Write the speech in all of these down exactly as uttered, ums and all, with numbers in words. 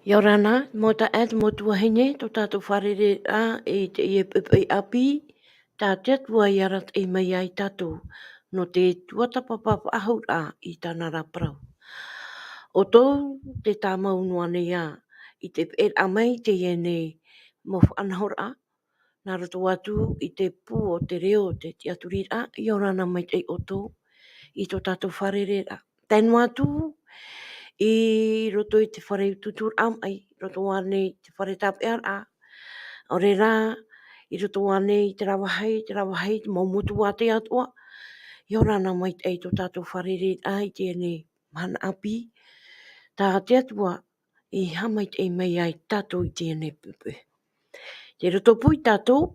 ʻIa ora na, mau taeaʻe, mau tuahine, tō tātou fārereiraʻa i teie poʻipoʻi ʻāpī, tā te Atua i arataʻi mai ia tātou, nō te tuatāpapa faʻahou ra i tāna ra parau. ʻO tō te tāmau noa nei ā, i te peʻeraʻa mai i teie nei mau faʻanahoraʻa, nā roto atu i te pū o te reo o te tiʻaturiraʻa, ʻia ora na maitaʻi ʻoutou i tō tātou fārereiraʻa. Tae noa atu i roto i te fare utuuturaʻa mai, i roto ānei i te fare tāpeʻaraʻa, ʻaore rā, i roto ānei i terā vāhi, terā vāhi, te mau motu ātea atoʻa, ʻia ora na maitaʻi tō tātou fārereiraʻa i teie nei mahana ʻāpī, tā te Atua i haʻamaitaʻi mai ai tātou i teie nei poʻipoʻi. Tei roto pū ia tātou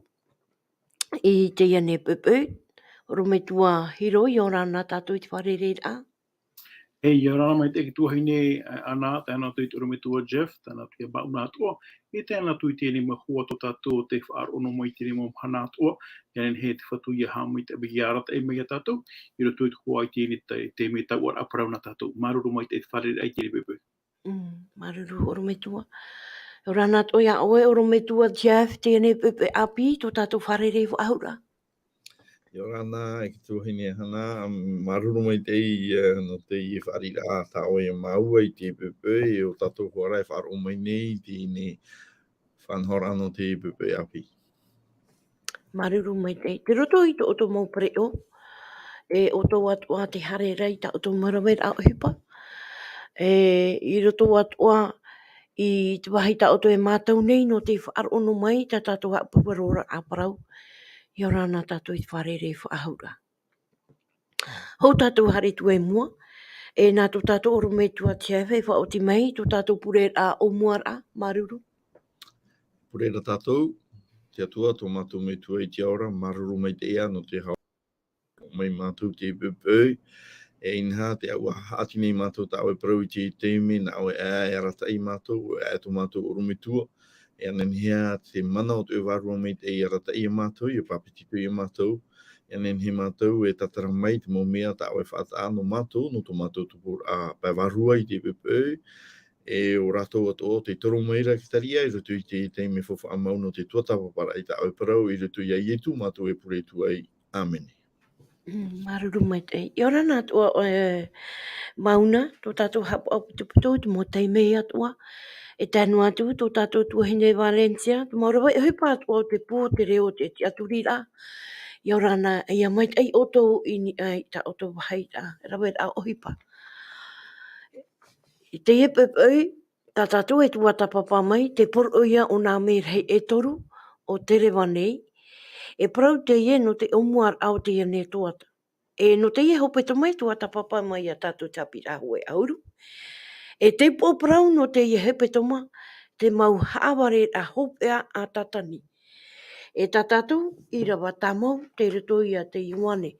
i teie nei poʻipoʻi, ʻorometua Hiro, ʻia ora na tātou i te fārereiraʻa. E, ʻia ora na maitaʻi e te tuahine, e, Ana, tae noa atu i te ʻorometua Jeff, tae noa atu ia Mauna atoʻa, e tae noa atu i teie nei mau hoa tō tātou tei faʻaroʻo noa mai i teie nei mau mahana atoʻa, ʻia nehenehe te Fatu ʻia haʻamaitaʻi mai, ʻia arataʻi mai ia tātou, i roto i te hoa i teie nei, te, te mea tauʻaraʻa parau nā tātou. Māuruuru maitaʻi i te fārereiraʻa i teie nei poʻipoʻi. Mm, māuruuru ʻorometua. ʻIa ora na atoʻa ia ʻoe ʻorometua Jeff, teie nei poʻipoʻi ʻāpī, tō tātou fārerei faʻahou ra. ʻIa ora na e te tuahine Ana, māuruuru maitaʻi, e, nō teie fāriʻiraʻa tā ʻoe ia māua i teie poʻipoʻi, e ʻo tātou hoʻi ra e faʻaroʻo mai nei i teie nei faʻanahoraʻa nō teie poʻipoʻi ʻāpī. Māuruuru maitaʻi. Tei roto i tō ʻoutou mau pereʻoʻo, e ʻoutou atoʻa tē haere ra i tā ʻoutou mau raveraʻa ʻohipa. E, i roto atoʻa i te vāhi tā ʻoutou e mātau nei nō te faʻaroʻo noa mai i tā tātou haʻapuaroraʻa parau. ʻIa ora na tātou i te fārerei faʻahou ra. Hou tātou haere atu i mua, e nā tō tātou ʻorometua Jeff e faʻaoti mai tō tātou pureraʻa ʻōmuaraʻa, māuruuru. Pure ra tātou, te Atua, tō mātou Metua i te ao ra, māuruuru maitaʻi ā nō te haʻapaʻo mai mātou i teie poʻipoʻi. E inaha, tē ʻua haʻati nei mātou tā ʻoe parau i teie taime, nā ʻoe ā e arataʻi ia mātou, ʻoe ā tō mātou ʻorometua. E nehenehe ā te mana o te Vārua Maitaʻi e arataʻi ia mātou, ʻia pāpetito ia mātou. E nehenehe mātou e tātara mai i te mau mea tā ʻoe e faʻataʻa nō mātou, nō tō mātou tupuraʻa pae vārua i teie poʻipoʻi. E ʻo rātou atoʻa tē toro mai ra i te tariʻa, i roto i teie taime faufaʻa mau nō te tuatāpaparaʻa i tā ʻoe parau, i roto ia Ietu mātou e pure atu ai. ʻĀmene. Mm, māuruuru maitaʻi. ʻIa ora na atoʻa, e, Mauna, tō tātou haʻapaʻo putuputu, te mau taime atoʻa. E tae noa atu tō tātou tuahine Valencia, te mau rave ʻohipa atoʻa o te pū o te reo o te tiʻaturiraʻa. ʻIa ora na, ʻia maitaʻi ʻoutou i niʻa i tā ʻoutou vāhi ra, raveraʻa ʻohipa. I teie poʻipoʻi, tā tātou e tuatāpapa mai, te poroʻi ïa o nā mē rahi e toru, ʻo te reva nei. E parau teie nō te ʻōmuaraʻa o teie nei tuatāpapa. E nō teie hepetoma e tuatāpapa mai ia tātou te haʻapiʻiraʻa hōʻē ʻahuru. E te upoʻo parau nō teie hepetoma, te mau haʻavareraʻa hopeʻa a Tātani. E tā tātou ʻīrava tāmau, tei roto ia te Ioane.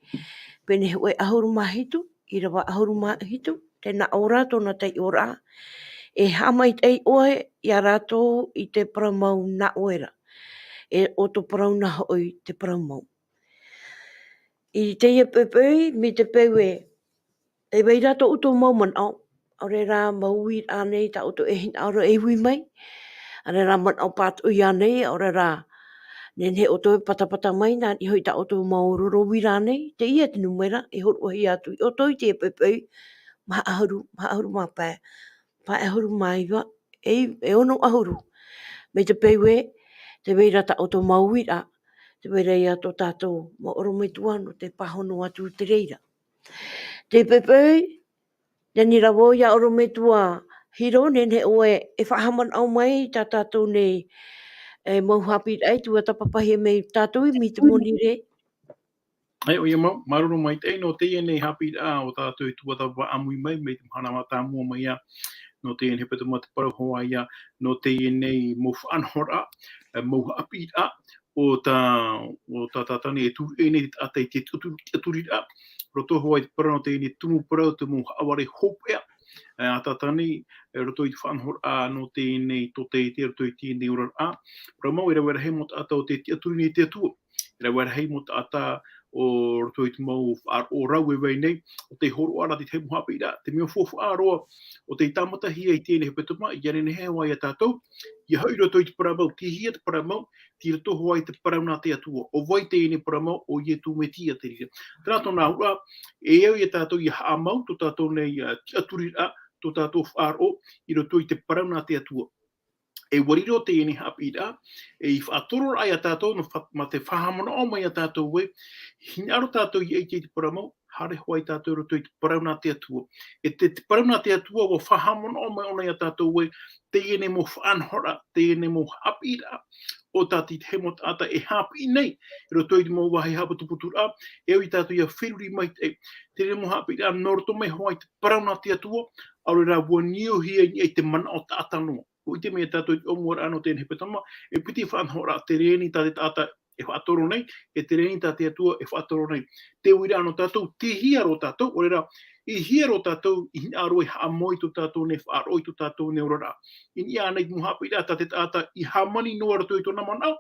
Pene hōʻē ʻahuru mā hitu, ʻīrava ʻahuru mā hitu, tē nā ʻō ra tōna taiʻoraʻa. E haʻamaitaʻi ʻoe ia rātou i te parau mau nā ʻoe ra. E ʻo tō parau na hoʻi te parau mau. I teie poʻipoʻi, mai te peu ē, tē vai ra tō ʻoutou mau manaʻo, ʻaore rā mau uiraʻa nei tā ʻoutou e hinaʻaro e ui mai, ʻaore rā manaʻo pātoʻi ānei, ʻaore rā, nehenehe ʻoutou e patapata mai, nā niʻa hoʻi tā ʻoutou mau roro uiraʻa nei, teie te nūmera, e hōroʻahia atu ia ʻoutou i teie poʻipoʻi, maha ʻahuru, maha ʻahuru mā pae, pae ʻahuru mā iva, e, e ono ʻahuru. Mai te peu ē, tē vai ra tā ʻoutou mau uiraʻa, tē vai ra ia tō tātou mau ʻorometua nō te pāhono atu i te reira. Te poʻipoʻi, ʻia ani ra vau ia ʻorometua Hiro, nehenehe ʻoe e faʻahaʻamanaʻo mai tā tātou nei, e, mau haʻapiʻiraʻa i tuatāpapahia mai tātou i Mitamoni ra. ʻAe, ʻoia mau, māuruuru maitaʻi nō teie nei haʻapiʻiraʻa o tātou e tuatāpapa ʻāmui mai, mai te mahana mātāmua mai ā, nō teie nei hepetoma te parau hoʻi ïa, nō teie nei mau faʻanahoraʻa, e, mau haʻapiʻiraʻa, o tā, o tā Tātani e turu nei te taʻata i te tiʻaturi-, tiʻaturiraʻa. Roto hoʻi te parau nō teie nei tumu parau, te mau haʻavare hopeʻa, e, a Tātani, e, roto i te faʻanahoraʻa nō teie nei tōtaiete, roto i teie nei oraraʻa. Parau mau, e rave rahi mau taʻata o tē tiʻaturi nei i te Atua. E rave rahi mau taʻata o roto i te mau faʻaroʻo rau e vai nei, ʻo tei hōroʻa ra te tahi mau haʻapiʻiraʻa. Te mea faufaʻa roa, ʻo tei tāmatahia i teie nei hepetoma, ʻia nehenehe hoʻi ia tātou, ʻia hoʻi i roto i te parau mau, tei hea te parau mau, tei roto hoʻi i te parau nā te Atua. ʻO vai teie nei parau mau? ʻO Ietu Metia te reira. Terā tōna auraʻa, e au ia tātou ʻia haʻamau tō tātou nei, ā, tiʻaturiraʻa, tō tātou faʻaroʻo, i roto i te parau nā te Atua. E ʻua riro teie nei haʻapiʻiraʻa, e i faʻatororaʻa ia tātou, nō fa-, mā te faʻahaʻamanaʻo mai ia tātou ē, hinaʻaro tātou ʻia ʻite i te parau mau, haere hoʻi tātou i roto i te parau nā te Atua. E te, te parau nā te Atua, ʻua faʻahaʻamanaʻo mai ʻōna ia tātou ē, teie nei mau faʻanahoraʻa, teie nei mau haʻapiʻiraʻa, ʻo tā te tahi mau taʻata e haʻapiʻi nei, i roto i te mau vāhi haʻaputuputuraʻa, e au ia tātou ʻia feruri maitaʻi. Teie nei mau haʻapiʻiraʻa, nō roto mai hoʻi te parau nā te Atua, ʻaore rā ʻua niuhia i niʻa i te manaʻo taʻata noa. ʻUa ʻite mai tātou i te ʻōmuaraʻa nō teie nei hepetoma, e piti faʻanahoraʻa, terā nei tā te taʻata e faʻatoro nei, e terā nei tā te Atua e faʻatoro nei. Te uiraʻa nō tātou, tei hea roa tātou, ʻaore rā, i hea roa tātou, i hinaʻaro e haʻamau i tō tātou nei faʻaroʻo, i tō tātou nei oraraʻa. I niʻa ānei te mau haʻapiʻiraʻa tā te taʻata i hāmani noa i roto i tōna manaʻo,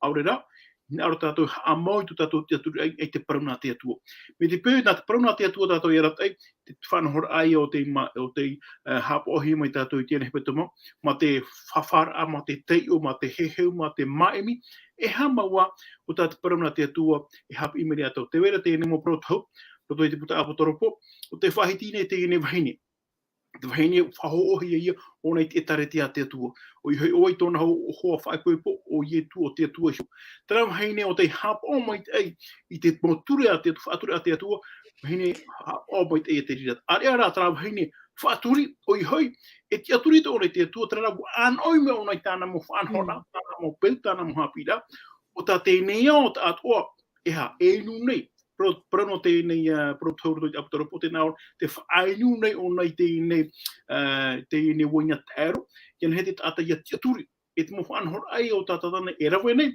ʻaore rā, i hinaʻaro tātou e haʻamau i tō tātou tiʻaturiraʻa i te parau nā te Atua. Mai te peu, nā te parau nā te Atua tātou e arataʻi, te faʻanahoraʻa ia o tei ma-, o tei, ā, haʻapaʻohia mai tātou i teie nei hepetoma, mā te fafaraʻa, mā te taiʻo, mā te heheu, mā te māʻimi, e aha mau ā, ʻo tā te parau nā te Atua, e haʻapiʻi mai ia tātou. Tē vai ra teie nei mau parau tohu, roto i te puta ʻApotarupo, ʻo tē faʻahiti nei teie nei vahine. Te vahine faʻahoʻohia ia, ʻōna i te ʻĒtārētia a te Atua. ʻOia hoʻi, ʻo vai tōna ho-, hoa faʻaipoipo? ʻO Ietu, ʻo te Atua iho. Terā vahine ʻo tei haʻapaʻo maitaʻi i te mau ture a te Atua, faʻature a te Atua, vahine haʻapaʻo maitaʻi i te reira. ʻĀreʻa rā terā vahine faʻaturi, ʻoia hoʻi, e tiʻaturi atoʻa ʻōna i te Atua, terā rā ʻua ʻānoʻi mai ʻōna i tāna mau faʻanahoraʻa, Mm. tāna mau peu, tāna mau haʻapiʻiraʻa, ʻo tā teie nei ao taʻatoʻa, e aha, e inu nei. Parau, parau nō teie nei, ā, parau tohu roto i te ʻApotarupo, tē nā ʻō, tē faʻainu nei ʻōna i teie nei, ā, teie nei uaina taʻero, ʻia nehenehe te taʻata ʻia tiʻaturi, e te mau faʻanahoraʻa o tā tātou nei e rave nei,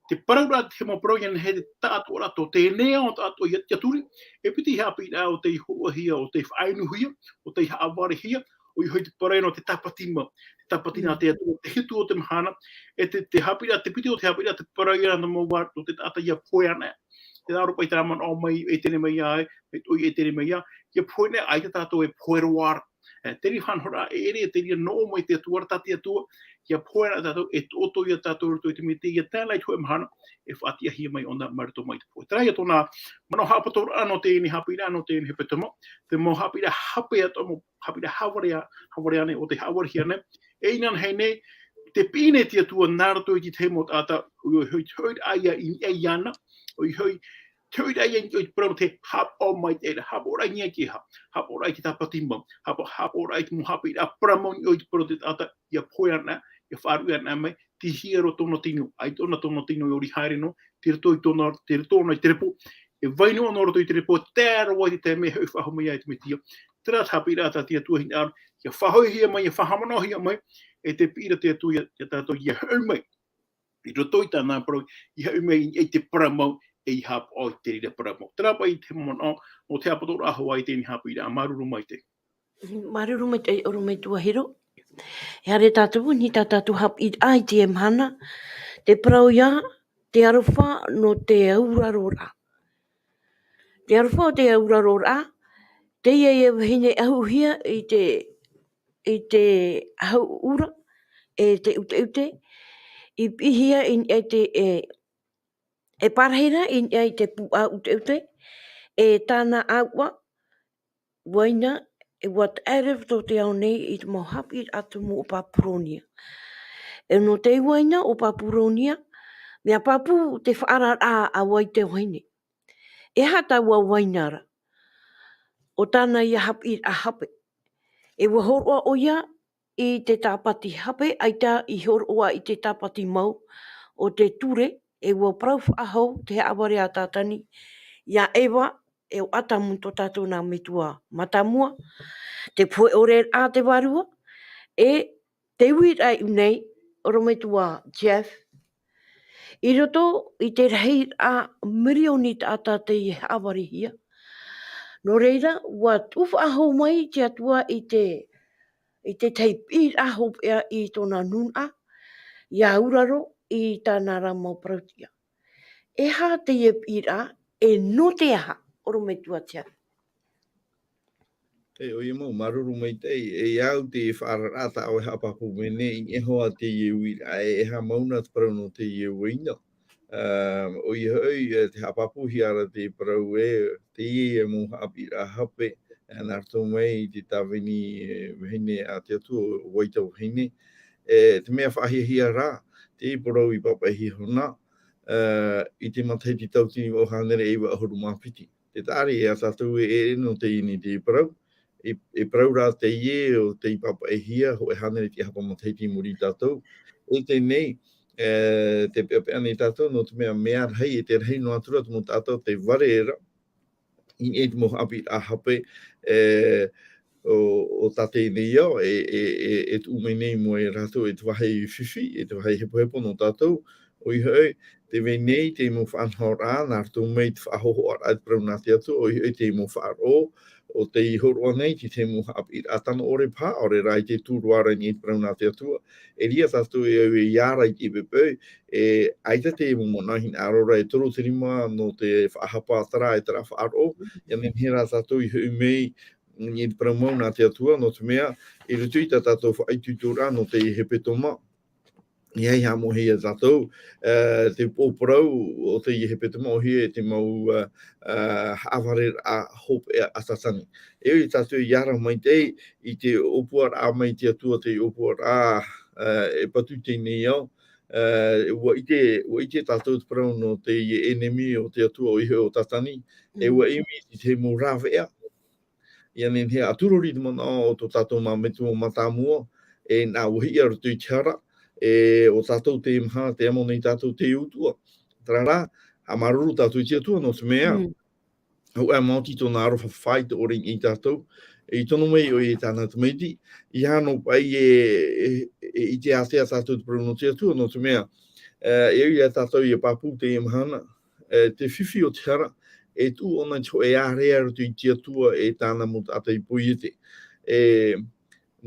te parauraʻa te mau parau, ʻia nehenehe te taʻatoʻaraʻa tō teie nei ao taʻatoʻa ʻia tiʻaturi, e piti haʻapiʻiraʻa ʻo tei hōroʻahia, ʻo tei faʻainuhia, ʻo tei haʻavarehia, ʻoia hoʻi te parau nō te tāpati mau, te tāpati nā Mm. te Atua, te hitu o te mahana, e te, te haʻapiʻiraʻa, te piti o te haʻapiʻiraʻa, te parau ia nō mau vārua, tō te taʻata ʻia pohe ana. Tē nā ʻō ra paʻi terā manaʻo mai, e tere mai ai, e toi e tere mai ai, ʻia pohe ana, ʻaita tātou e pohe roa ra. E, terā faʻanahoraʻa, e ʻere, e terā nō mai te Atua ra, tā te Atua, ʻia pohe ana tātou, e toʻotoʻo ia tātou roto i te Metia, ʻia tae noa i te hōʻē mahana, e faʻatiʻahia mai ʻōna mai roto mai te pohe. Terā ia tōna manaʻo haʻapatoʻiraʻa nō teie nei haʻapiʻiraʻa, nō teie nei hepetoma, te mau haʻapiʻiraʻa hape atoʻa, mau haʻapiʻiraʻa haʻavare, haʻavare ānei, ʻo tei haʻavarehia nei, e ʻinanahi nei, tē piʻi nei te Atua nā roto i te tahi mau taʻata, ʻoia hoʻi, te hoʻiraʻa ia i niʻa iāna, ʻoia hoʻi, te hoʻiraʻa ia i niʻa i te parau nō te haʻapaʻo maitaʻi ra, haʻapaʻoraʻa i niʻa i te aha, haʻapaʻoraʻa i te tāpati mau, haʻapa-, haʻapaʻoraʻa i te mau haʻapiʻiraʻa parau mau i niʻa i te parau o te taʻata, ʻia pohe ana, ʻia faʻaruʻe ana mai, tei hea roa tōna tino, ʻaita ʻōna tōna tino e ori haere noa, tei roto i tōna, tei roto ʻōna i te repo, e vai noa ʻōna roto i te repo, tae roa i te taime e hoʻi faʻahou mai ai te Metia. Terā te haʻapiʻiraʻa tā te Atua hinaʻaro, ʻia faʻahoʻihia mai, ʻia faʻahaʻamanaʻohia mai, e tē piʻi ra te Atua ia, ia tātou ʻia hoʻi mai. I roto i tāna parau, ʻia hoʻi mai i te parau mau, e ʻia haʻapaʻo i te reira parau mau. Terā paʻi te manaʻo, nō te haʻapatoʻiraʻa hoʻi i teie nei haʻapiʻiraʻa, māuruuru maitaʻi. Māuruuru maitaʻi, ʻorometua Hiro. E haere tātou, i niʻa i tā tātou haʻapiʻiraʻa i teie mahana, te parau ia, te aroha nō te auraroraʻa. Te aroha o te auraroraʻa, teie ia vahine ʻahuhia i te, i te ʻahu ʻura, e te ʻuteʻute, i piʻihia i niʻa i te, e, e pārahi ra i niʻa i te pūʻa ʻuteʻute, e tāna ʻāuʻa, uaina, e ʻua taʻere tō te ao nei i te mau haʻapiʻiraʻa tumu o Papuronia. E nō te uaina o Papuronia, mea pāpū te faʻaararaʻa a vai te vahine. E aha taua uaina ra? ʻO tāna ia haʻapiʻiraʻa hape. E ʻua hōroʻa ʻoia i te tāpati hape, ʻaita i hōroʻa i te tāpati mau o te ture, e ʻua parau faʻahou te haʻavare a Tātani, ia Eva, e ʻo Atamu tō tātou nā metua mātāmua, te pohe ʻore a te vārua, e te uiraʻa i ʻō nei, ʻorometua Jeff, i roto i te rahiraʻa mirioni taʻata tei haʻavarehia. Nō reira, ʻua tuʻu faʻahou mai te Atua i te, i te tahi piʻiraʻa hopeʻa i tōna nūnaʻa, ʻia auraro i tāna ra mau parauʻtiʻa. E aha teie piʻiraʻa, E nō te aha, ʻorometua Tiara? E, ʻoia mau, māuruuru maitaʻi, e, au te faʻaararaʻa tā ʻoe haʻapāpū mai nei, i niʻa iho ā teie uiraʻa, e, e aha mau na te parau nō teie uaina. Ā, ʻoia hoʻi, e, te haʻapāpūhia ra te parau ē, teie mau haʻapiʻiraʻa hape, e, nā roto mai i te tāvini, e, vahine a te Atua, ʻo Waitavahine. E, te mea faʻahiahia ra, te parau i pāpaʻihia iho na, ā, i te matahiti tauatini vaʻu hānere e iva ʻahuru mā piti. Te taʻa ʻē ia tātou e, e, nō teie nei te parau, e, e parau ra teie ʻo tei pāpaʻihia, hōʻē hānere e tiʻa hapa matahiti i muri ia tātou. E teie nei, e, tē peʻapeʻa nei tātou, nō te mea mea rahi, e te rahi noa atu ra te mau taʻata tē vare ra i niʻa i te mau haʻapiʻiraʻa hape, e, ʻo, ʻo tā teie nei ao, e, e, e, e tuʻu mai nei i mua ia rātou, e te vāhi fifi, e te vāhi hepohepo nō tātou, ʻoia hoʻi, tē vai nei te mau faʻanahoraʻa, nā roto mai te faʻahōhoʻaraʻa i te parau nā te Atua, ʻoia hoʻi te mau faʻaroʻo, ʻo tei hōroʻa nei, te tahi mau haʻapiʻiraʻa tano ʻore paha, ʻaore rā i te tū roa ra i niʻa i te parau nā te Atua, e ʻere ia tātou e au e ʻia ara i te poʻipoʻi, e, ʻaita te mau manaʻo hinaʻaro ra e toru te rima nō te faʻahapa atu ra e terā faʻaroʻo, ʻia nehenehe rā tātou i hoʻi mai, i niʻa i te parau mau nā te Atua, nō te mea, i roto i tā tātou faʻaitoitoraʻa nō te hepetoma, ʻia haʻamoʻehia tātou, ā, te pō parau o te hepetoma ʻohie e te mau, ā, ā, haʻavareraʻa hopeʻa a Sātane. E ʻoia tātou e ʻia ara maitaʻi i te ʻōpuaraʻa mai te Atua, te ʻōpuaraʻa, ā, e patu i teie nei ao, ā, ʻua ʻite, ʻua ʻite tātou te parau nō te ʻenemi o te Atua ʻoia hoʻi ʻo Sātane, e Mm. ʻua ʻimi i te mau rāveʻa, ʻia nehenehe ʻa tūrori te manaʻo o tō tātou mau metua mātāmua, e nā ʻua hiʻa i roto i te hara, e ʻo tātou teie mahana tē amo nei tātou te Atua. Terā rā, haʻamāuruuru tātou i te Atua nō te mea, Mm. hōʻē maoti tōna aroha faʻaitoito i niʻa ia tātou, e i tono mai ʻoia i tāna tamaiti, ʻeiaha nō paʻi e, e, e ʻite ātea tātou te parau nō te Atua, nō te mea, e, e ʻoia tātou ʻia pāpū teie mahana, e, te fifi o te hara, e tuʻu ʻōna i te hōʻē ārea i roto i te Atua e tāna mau taʻata i poiete. E,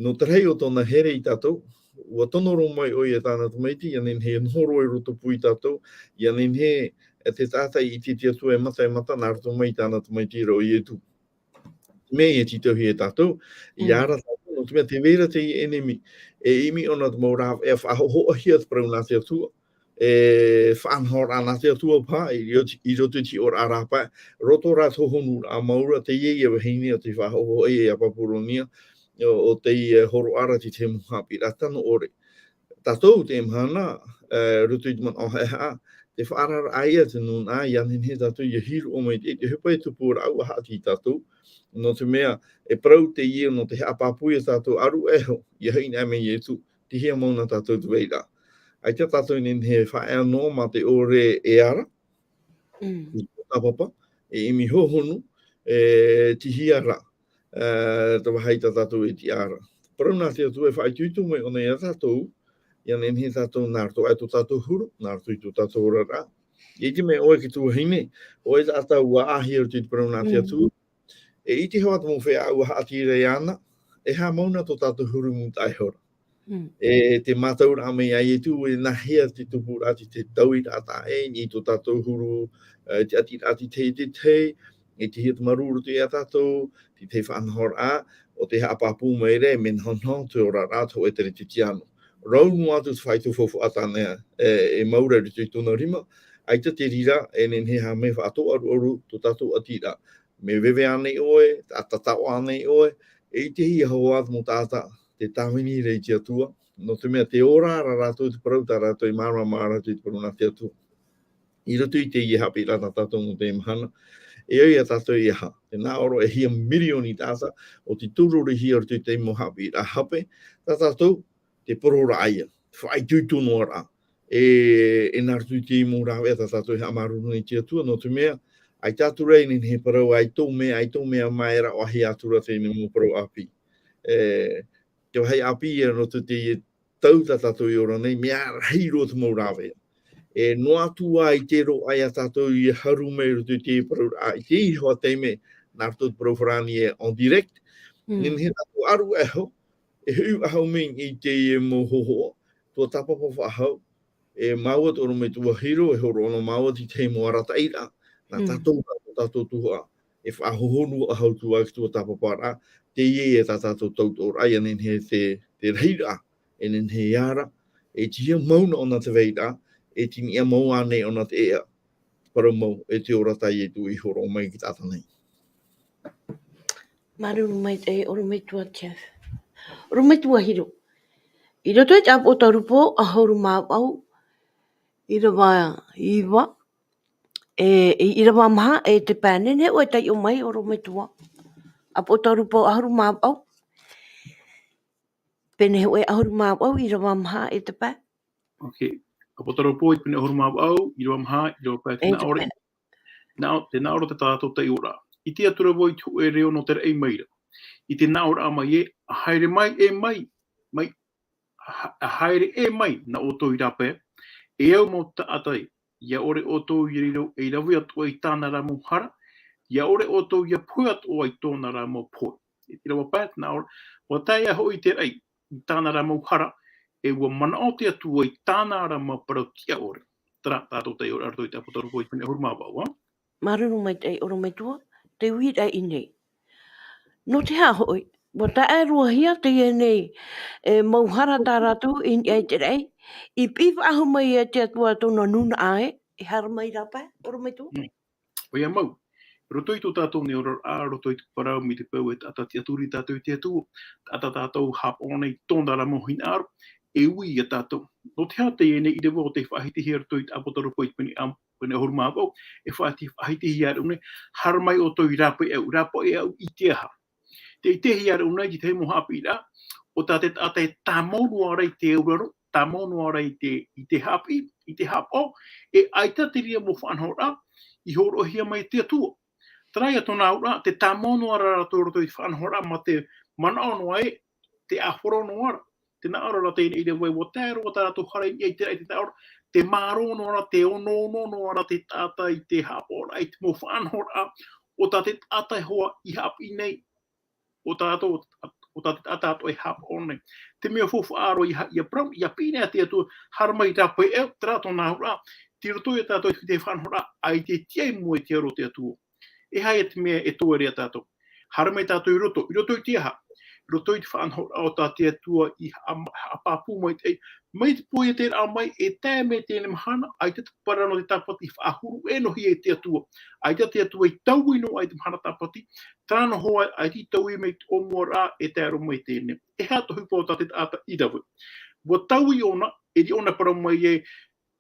nō te rahi o tōna here ia tātou, ʻua tono roa mai ʻoia e tāna tamaiti, ʻia nehenehe e noho roa i rotopū ia tātou, ʻia nehenehe, e, te taʻata i ʻite i te Atua e mata, e mata, nā roto mai i tāna tamaiti ra ʻo Ietu. Mea ia tītauhia e tātou, ʻia Mm. ara tātou, nō te mea tē vai ra te ʻenemi, e ʻimi ʻōna te mau rāveʻa e faʻahōhoʻahia te parau nā te Atua, e faʻanahoraʻa nā te Atua paha, i roto, i roto i te hiʻoraʻa rāpae, roto rā i te hōhonuraʻa mau ra, teie ia vahine ʻo tei faʻahōhoʻahia ia Papuronia, ʻo, ʻo tei, e, hōroʻa ra i te mau haʻapiʻiraʻa tano ʻore. Tātou teie mahana, e, roto i te manaʻo haʻehaʻa, te faʻaararaʻa ia te nūnaʻa, ʻia nehenehe tātou ʻia hīroʻa mai te, te ʻohipa e tupu ra ʻua haʻati ia tātou, nō te mea, e parau teie nō te haʻapāpū ia tātou ʻāruʻe iho, ʻia hinaʻaro mai Ietu, tei hea mau na tātou tē vai ra. ʻAita tātou e nehenehe e faʻaea noa mā te ʻore e ara, Mm. i tō tāpapa, e ʻimi hōhonu, e tei hea ra, e, te vāhi tā tātou e tiʻa ra. Parau nā te Atua e faʻaitoito mai ʻōna ia tātou, ʻia nehenehe tātou nā roto aʻe tō tātou huru, nā roto i tō tātou oraraʻa. ʻIa ʻite mai ʻoe e te tuahine, ʻoe taʻata ʻua ʻāhia i roto i te parau nā te Mm. Atua, e ʻite hoʻi te mau feiā ʻua haʻati ra iāna, e aha mau na tō tātou huru mūtaʻa iho ra. Mm. E te mātauraʻa mai a Ietu, e nāhea te tupuraʻa, te, te tauiraʻa taʻa ʻē, i tō tātou huru, e, te ʻatiraʻa te tahi, te tahi, e tei hea te marū i roto ia tātou, te tahi faʻanahoraʻa, ʻo tē haʻapāpū mai ra, e mea nahonaho te oraraʻa, te hōʻē Kerisetiano. Rau noa atu te faito faufaʻa tāna, e, e mau ra i roto i tōna rima, ʻaita te reira, e nehenehe e haʻamau faʻatōʻaruʻaru tō tātou ʻatiraʻa. Mea veve ānei ʻoe, tataʻo ānei ʻoe, e ʻitehia hoʻi te mau taʻata, tē tāvini ra i te Atua, nō te mea tē ora ra rātou i te parau tā rātou e māramarama ra i te parau nā te Atua. I roto i teie haʻapiʻiraʻa tā tātou nō teie mahana, e ʻoia ia tātou e aha, tē nā ʻō ra e hia mirioni taʻata, ʻo tē tūrorihia i roto i te mau haʻapiʻiraʻa hape, tā tātou, te poroʻraʻa ia, faʻaitoito noa ra. E, e nā roto i te mau rāveʻa tā tātou e haʻamāuruuru nei i te Atua, nō te mea, ʻaita atu ra e nehenehe e parau, ʻaita tō mea, ʻaita tō mea, mea raʻahia atu ra teie mau parau ʻāpī. E, te vāhi ʻāpī ia nō te, te tau tā tātou e ora nei, mea rahi roa te mau rāveʻa. E noa atu ā i te roaʻa ia tātou i haru mai i roto i te parau, ā, i te iho ā taime, nā roto i te parau farāni e en direct. Mm. Nehenehe tātou ʻāruʻe iho, e hoʻi faʻahou mai i teie mau hōhoʻa, ʻua tāpapa faʻahou, e māua te ʻorometua Hiro, e hōroʻa noa māua i te tahi mau arataʻiraʻa, Nā tātou, nā tō tātou tuhaʻa, e faʻahohonu ʻahau atu ai ki tuatāpaparaʻa, teie ia tā tātou tautoʻoraʻa, ia nehenehe te, te rahiraʻa, e nehenehe ia ra, e tihia mau na ʻōna te vairaʻa, e tiniʻa mau ānei ʻōna te ʻēʻa, parau mau, e te ora tā Ietu i hōroʻa mai i te taʻata nei. Māuruuru maitaʻi, ʻorometua Jeff. ʻOrometua Hiro. I roto i te ʻĀpotarupo ʻahuru mā vaʻu, ʻīrava iva, e, i, ʻīrava maha e te pae, nehenehe ʻoe e taiʻo mai, ʻorometua. ʻĀpotarupo ʻahuru mā vaʻu. Pēnei hōʻē ʻahuru mā vaʻu, ʻīrava maha e te pae. Ok. ʻĀpotarupo i te pene ʻahuru mā vaʻu, ʻīrava maha, ʻīrava pae, e te nā ʻō ra. Nā ʻō, tē nā ʻō ra tā tātou taiʻoraʻa. ʻIte atu ra vau i te hōʻē reo nō te raʻi mai ra. I te nā ʻōraʻa mai ē, ʻa haere mai, e mai, mai, ʻa, ʻa haere, e mai, nā ʻoutou i rāpae, e au mau taʻata ē, ʻia ʻore ʻoutou i riro, ei rave atoʻa i tāna ra mau hara, ʻia ʻore ʻoutou ʻia pohe atoʻa i tōna ra mau pohe. I te ʻīrava pae, tē nā ʻō ra, ʻua tae hoʻi te raʻi i tāna ra mau hara, e ʻua manaʻo te Atua i tāna ra mau parau tiʻa ʻore. Terā tā tātou taiʻoraʻa i roto i te ʻĀpotarupo i te pene ʻahuru mā vaʻu, ā? Māuruuru maitaʻi, ʻorometua, te uiraʻa i ʻō nei. Nō te aha hoʻi, ʻua tae roa hia teie nei, e, mau hara tā rātou i niʻa i te raʻi, i piʻi faʻahou mai e te Atua tōna nūnaʻa ē, e haere mai rāpae, ʻorometua? Mm. ʻOia mau. Roto i tō tātou nei oraraʻa, roto i te parau mai te peu e taʻata tiʻaturi tātou i te Atua, taʻata tātou haʻapaʻo nei i tōna ra mau hinaʻaro, e ui ia tātou. Nō te aha teie nei ʻīrava ʻo tē faʻahitihia roto i te ʻĀpotarupo i te pene ʻa-, pene ʻahuru mā vaʻu, e faʻahiti-, faʻahitihia ra ʻōna, haere mai ʻoutou i rāpae au, rāpae au i te aha. Tē ʻitehia ra ʻōna i te tahi mau haʻapiʻiraʻa, ʻo tā te taʻata e tāmau noa ra i te auraro, tāmau noa ra i te, i te haʻapiʻi, i te haʻapaʻo, e ʻaita te reira mau faʻanahoraʻa i hōroʻahia mai e te Atua. Terā ia tōna auraʻa, tē tāmau noa ra rātou i roto i te faʻanahoraʻa, mā te manaʻo noa ē, tē ʻāfaro noa ra. Tē nā ʻō ra teie nei ʻīrava ē, ʻua tae roa tā rātou hara i niʻa i te raʻi, tē nā ʻō ra, tē mārō noa ra, tē onoono noa ra te taʻata i te haʻapaʻoraʻa, i te mau faʻanahoraʻa o tā te taʻata hoʻi i haʻapiʻi nei, ʻo tātou, ʻo tā te taʻata atoʻa e haʻapaʻo nei. Te mea faufaʻa roa ʻia ha-, ʻia parau, ʻia piʻi nei te Atua, haere mai rāpae au, terā tōna auraʻa, tei roto ia tātou i te faʻanahoraʻa, ʻaita e tiʻa i mua i te aro o te Atua. E aha ia te mea e toe ra ia tātou? Haere mai tātou i roto, i roto i te aha? I roto i te faʻanahoraʻa o tā te Atua i haʻa-, haʻapāpū maitaʻi, mai te pō i te raʻa mai, e tae mai teie mahana, ʻaita te parau nō te tāpati i faʻahuru ʻē noa hia e te Atua. ʻAita te Atua i taui noa i te mahana tāpati, terā noa hoʻi, ʻaita i taui mai i te ʻōmuaraʻa, e tae roa mai teie. E aha te ʻohipa o tā te taʻata i rave? ʻUa taui ʻōna, e riro ʻōna parau mai ē,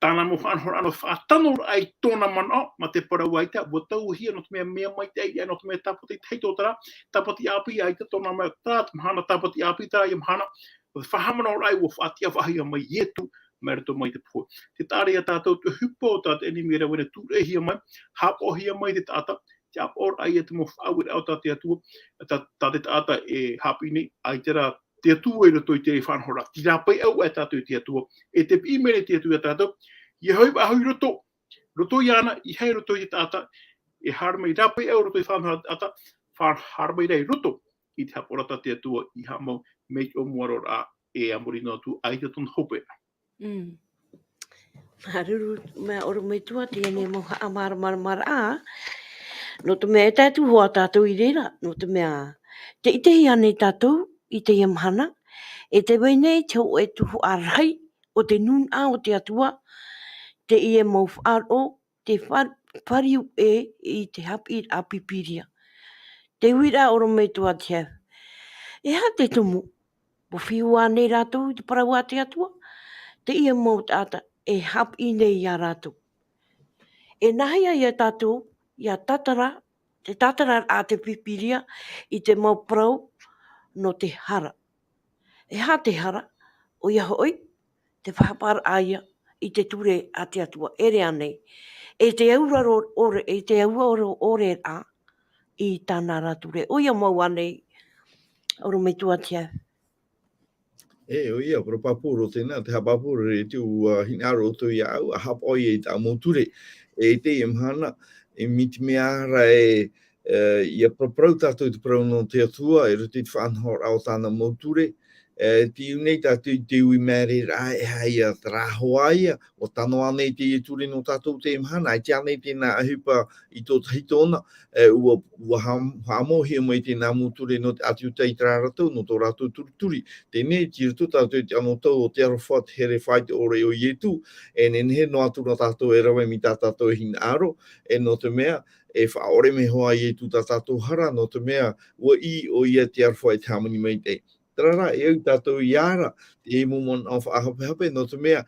tāna mau faʻanahoraʻa nō te faʻatanoraʻa i tōna manaʻo, mā te parau ʻaita, ʻua tauihia nō te mea, mea maitaʻi, ʻaita nō te mea tāpati, tahi tō terā, tāpati ʻāpī, ʻaita tōna mea, terā te mahana tāpati ʻāpī, terā ia mahana, ʻo te faʻahaʻamanaʻoraʻa, ʻua faʻatiʻa faʻahou mai Ietu, mai roto mai te pohe. Tē taʻa ra ia tātou te ʻohipa o tā te ʻenemi e rave ra e tūreʻahia mai, haʻapaʻohia mai te taʻata, te haʻapaʻoraʻa ia te mau faʻaueraʻa o tā te Atua, tā, tā te taʻata e haʻapiʻi nei, ʻaita rā, te Atua i roto i te faʻanahoraʻa, tei rāpae au aʻe tātou i te Atua, e tē piʻi mai nei te Atua ia tātou, ʻia hoʻi faʻahou i roto, roto iāna, ʻeiaha i roto i te taʻata, e haere mai rāpae au roto i faʻanahoraʻa taʻata, fa-, haere mai rā i roto i te haʻapaʻoraʻa tā te Atua i haʻamau mai te ʻōmuaraʻa e a muri noa atu, ʻaita tōna hopeʻa. Mm. Māuruuru, mea ʻorometua, teie nei mau haʻamāramaramaraʻa, nō te mea e tae atu hoʻi tātou i reira, nō te mea, tē ʻitehia nei tātou i teie mahana, e tē vai nei te hōʻē tuhaʻa rahi o te nūnaʻa o te Atua, teie mau faʻaroʻo, te fa-, fāriu ʻē i te haʻapiʻiraʻa Pīpīria. Te uiraʻa ʻorometua Jeff. E aha te tumu? ʻUa fiu ānei rātou i te parau a te Atua, teie mau taʻata e haʻapiʻi nei ia rātou. E nāhea ia tātou, ʻia tātara, te tātara a te Pīpīria i te mau parau nō te hara. E aha te hara? ʻOia hoʻi, te faʻahaʻapaʻoraʻa ia i te ture a te Atua, ʻere ānei. E te auraro ʻore, e te auraro ʻore rā i tāna ra ture. ʻOia mau ānei, ʻorometua Jeff. E, ʻoia, parau pāpū roa teie, te haʻapāpū roa i te, ʻua hinaʻaro ʻoutou iāʻu, ʻa haʻapaʻo ia i tā mau ture. E, i teie mahana, e, mai te mea ra e, e, ʻia paraparau tātou i te parau nō te Atua, e roto i te faʻanahoraʻa o tāna mau ture, E, tei ʻō nei tātou i te ui māere rā, e aha ia terā hoa ia, ʻua tano ānei teie ture nō tātou teie mahana, ʻaita ānei tēnā ʻohipa i tō tahi tōna, e, ʻua, ʻua ha-, haʻamauhia mai tēnā mau ture nō te ʻāti Iuta i terā ra tau, nō tō rātou turituri. Teie nei, tei roto tātou i te anotau o te aroha, te here faʻaitoʻore o Ietu, e nehenehe noa atu rā tātou e rave mai tā tātou e hinaʻaro, e nō te mea, e faʻaʻore mai hoʻi ʻo Ietu tā tātou hara, nō te mea, ʻua ʻī ʻoia te aroha i te hāmani maitaʻi. Terā rā, e au tātou i ara, te mau manaʻo faʻahapehape, nō te mea,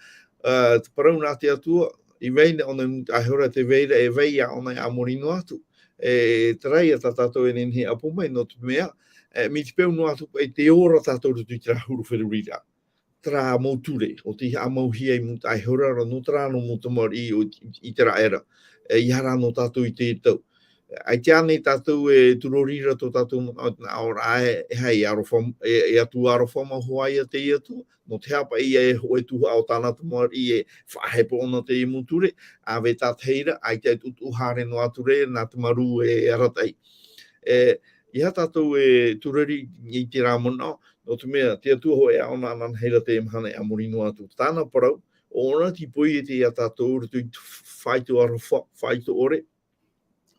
ā, te parau nā te Atua, i vai na ʻōna i mūtaʻa iho ra, tē vai ra e vai ia ʻōna e a mōrī noa atu. E, terā ia tā tātou e nehenehe e ʻapo mai, nō te mea, e, mai te peu noa atu paʻi tē ora tātou i roto i terā huru feruriraʻa. Terā mau ture, ʻo tei haʻamauhia i mūtaʻa iho ra, nō terā mau tamariʻi o, i, i terā era. E, ʻeiaha rā nō tātou i teie tau. ʻAita ānei tātou e turori ra tō tātou manaʻo, nā ʻō ra e, e aha, e aroha, e, e Atua aroha mau hoʻi ia teie Atua, nō te aha paʻi e hōʻē tuhaʻa o tāna tamariʻi e faʻahepo ʻōna teie mau ture, ʻāvae tātahi ra, ʻaita e tuʻutuʻu haere noa atu ra nā te marū e arataʻi. E, ʻeiaha tātou e turori i terā manaʻo, nō te mea, te Atua hōʻē ʻaʻana ananahi ra teie mahana e a mōrī noa atu. Tāna parau, ʻo ʻōna tei poiete ia tātou i roto i te faʻaitoito aroha, faʻaitoito ʻore,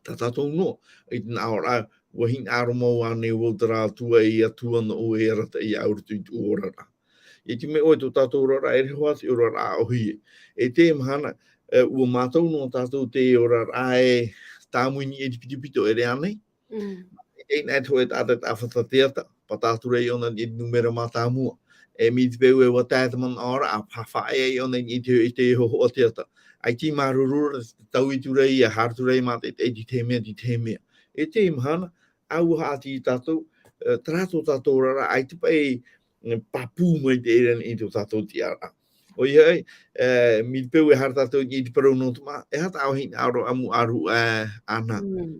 tā tātou noa, i te nā ʻō ra, ʻua hinaʻaro mau ānei vau terā Atua, e Atua nōʻu e arataʻi iāʻu i roto i te oraraʻa. E te mea ʻoe tō tātou oraraʻa, e ʻere hoʻi te oraraʻa ʻōhie. E teie mahana, e, ʻua mātau noa tātou te oraraʻa e tāmau i niʻa i te pitopito, ʻere ānei? Mm. E nā te hōʻē taʻata, taʻata fata teata, pātā atu ra ʻōna i te nūmera mātāmua. E mai te peu ē ʻua tae te manaʻo ra, ʻa fa-, faʻaea ʻōna i te, i te hōhoʻa teata. ʻAita i māuruuru ra, taui atu ra ia, haere atu ra ia mā te, te, te tahi mea, te tahi mea. E teie mahana, ʻua haʻati ia tātou, e, terā tō tātou oraraʻa, ʻaita paʻi, e, pāpū maitaʻi ra i tō tātou tiʻaraʻa. ʻOia hoʻi, e, mai te peu e haere tātou i te parau nō te māʻa, e aha tā ʻoe hinaʻaro ʻamu ʻāruʻe, e, ʻana. Mm.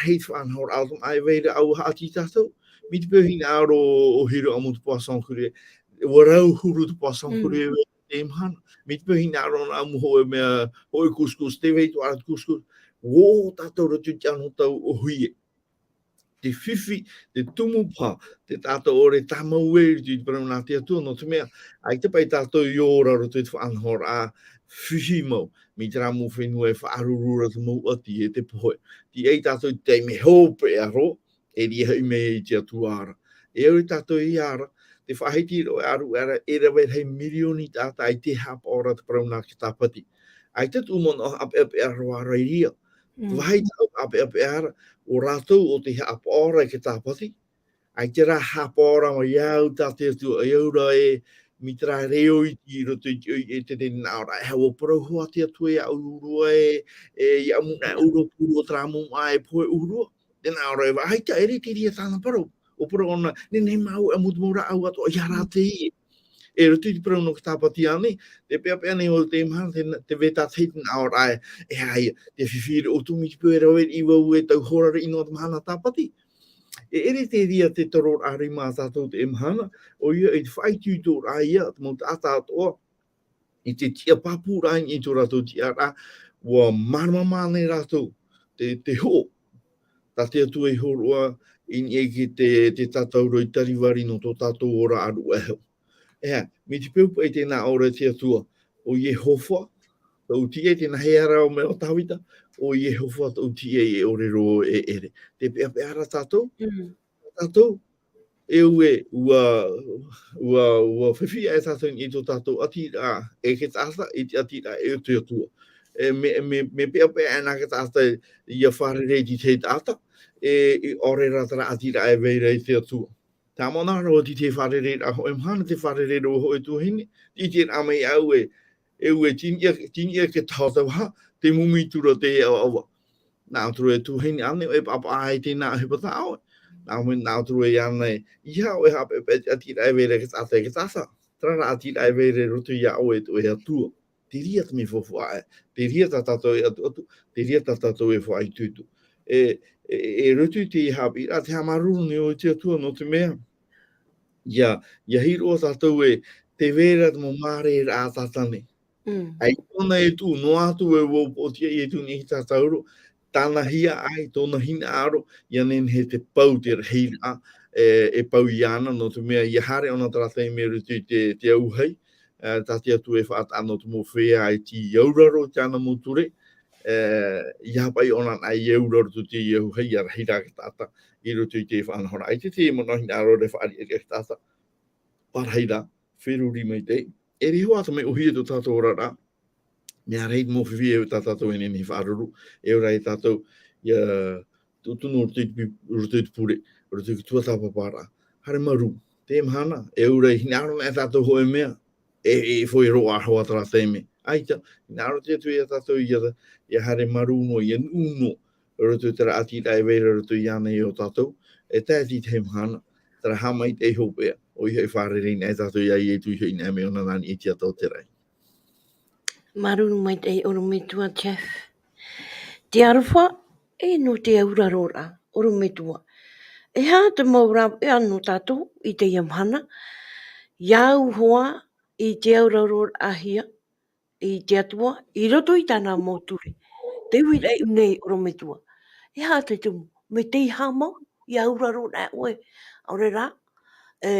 Hei te faʻanahoraʻa o te māʻa e vai ra, ʻua haʻati ia tātou. Mai te peu hinaʻaro ʻo Hiro ʻamu te poisson cru, ʻua rau huru te poisson cru e vai ra teie mahana. Mai te peu hinaʻaro ʻōna ʻamu hōʻē mea, hōʻē couscous, tē vai atoʻa ra te couscous. ʻUa ō tātou i roto i te anotau ʻōhie. Te fifi, te tumu paha, te taʻata ʻore tāmau i roto i te parau nā te Atua, nō te mea, ʻaita paʻi tātou i ora i roto i te faʻanahoraʻa fifi mau, mai terā mau fenua e faʻaruruhia te mau ʻati e te pohe. Tei ʻai tātou i te taime hopeʻa roa, e ʻere hoʻi mai i te Atua ra. E au ia tātou i ara, te faʻahiti roa e ʻāruʻe ra, e rave rahi mirioni taʻata ʻaita e haʻapaʻo ra te parau nā te Tāpati. ʻAita te mau manaʻo haʻapeʻapeʻa roa ra i reira. Mm. Vāhi tāʻu haʻapeʻapeʻa ra, ʻo rātou ʻo tē haʻapaʻo ra i te Tāpati. ʻAita rā haʻapaʻo ra mai iāʻu tā te Atua, ʻia ora e, mai terā reo iti i roto i te, i te, te nā ʻō ra, e ʻua parau hoʻi te Atua iāʻu ʻōrua e, e, ʻia ʻamu nā ʻōrua pūrua terā mau māʻa e pohe ʻōrua. Te nā ʻō ra e vā, ʻaita, ʻere te reira tāna parau. ʻUa parau ʻōna, nehenehe māua e ʻamu te mau rāʻau atoʻa, ʻeiaha rā teie. E roto i te parau nō te Tāpati ānei, tē peʻapeʻa nei vau teie mahana, te, te vai tātahi te nā ʻō ra e, e aha ia, te fifi ra ʻoutou mai te peu e rave riʻi vau e tau hora riʻi noa te mahana Tāpati. E ʻere te reira te tororaʻa rima a tātou teie mahana, ʻoia i te faʻaitoitoraʻa ia, te mau taʻata atoʻa, i te tiʻa pāpūraʻa i tō rātou tiʻaraʻa, ʻua māramarama nei rātou, te, te hoʻo, tā te Atua i hōroʻa, i niʻa i te, te tātauro i Kalivari nō tō tātou ora ʻāruʻe hau. E, mai te peu paʻi tē nā ʻō ra te Atua, ʻo Iehova, tōʻu tīaʻi, tēnā hea rā ʻo mea ʻo Tāvita, ʻo Iehova tōʻu tīaʻi e ʻore roa e ʻere. Tē peʻapeʻa ra tātou, Mm. tātou, e ʻua, ʻua, ʻua, ʻua fifi aʻe tātou i tō tātou ʻatiraʻa e te taʻata, i te ʻatiraʻa e te Atua. E mea, mea, mea peʻapeʻa nā te taʻata ʻia fārerei i te taʻata, e, e ʻaore rā terā ʻatiraʻa e vai ra i te Atua. Tāmau nā roa i te fārereiraʻa hōʻē mahana, te fārerei roa hōʻē tuahine, i te rā mai au e, e ʻua tini ia, tini ia te taho te vaha, te mumi tura te ʻavaʻava. Nā ʻō atu ra e tuahine ānei, e pāpaʻi ai tēnā ʻohipa tā ʻoe. Nā ʻō mai, nā ʻō atu ra e ānei, ʻeiaha ʻoe haʻapeʻapeʻa i te ʻatiraʻa e vai ra i te taʻata, i te taʻata. Terā rā ʻatiraʻa e vai ra i roto iā ʻoe e tō ʻoe Atua. Te reira te mea faufaʻa, te reira tā tātou e ʻatuʻatu, te reira tā tātou e faʻaitoito. E, e, e roto i te haʻapiʻiraʻa, tē haʻamāuruuru nei ʻoe i te Atua nō te mea, ʻia, ʻia hiʻo tātou ē, tē vai ra te mau māramarama a Tātane. Mm. ʻAita ʻōna e tuʻu noa atu e upoʻotiʻa i te tū nei tātauro, tāna hiaʻai, tōna hinaʻaro, ʻia nehenehe te pau te rahiraʻa, e, e pau iāna, nō te mea, ʻia haere ʻōna terā taime i roto i te, te auahi, e, tā te Atua e faʻataʻa nō te mau feiā e tī auraro i tāna mau ture, e, ʻia haʻapaʻo ʻōna anaʻe ʻia auraro i te auahi, ʻia rahi rā te taʻata i roto i te faʻanahoraʻa. ʻAita te manaʻo hinaʻaro e faʻariʻariʻa te taʻata, pārahi rā, feruri maitaʻi. E riro atu mai ʻōhie tō tātou oraraʻa, mea rahi te mau fifi e tā tātou e nehenehe e faʻaruru, e ora ia tātou, ʻia tūtunu roto i te pi-, roto i te pure, roto i te tuatāpaparaʻa. Haere marū, teie mahana, e ora i hinaʻaro anaʻe tātou hōʻē mea, e, e foʻi roaʻa hoʻi terā taime. ʻAita, hinaʻaro te Atua ia tātou ʻia, ʻia haere marū noa, ʻia nuʻu noa, roto i terā ʻātiraʻa e vai ra roto iāna ia tātou, e tae atu i teie mahana, terā haʻamaitaʻi hopeʻa, ʻoia hoʻi e fārerei anaʻe tātou ia Ietu, ʻoia hoʻi e nehenehe mai ʻōna nā niʻa i te ata o te raʻi. Māuruuru maitaʻi ʻorometua Jeff. Te aroha, e nō te auraroraʻa, ʻorometua. E aha te mau rāveʻa nō tātou i teie mahana, ʻia au hoʻi i te auraroraʻahia, i te Atua, i roto i tāna mau ture. Te uiraʻa i ʻō nei ʻorometua. E aha te tumu, mai te haʻamau, ʻia auraro anaʻe ʻoe. ʻAore rā, e,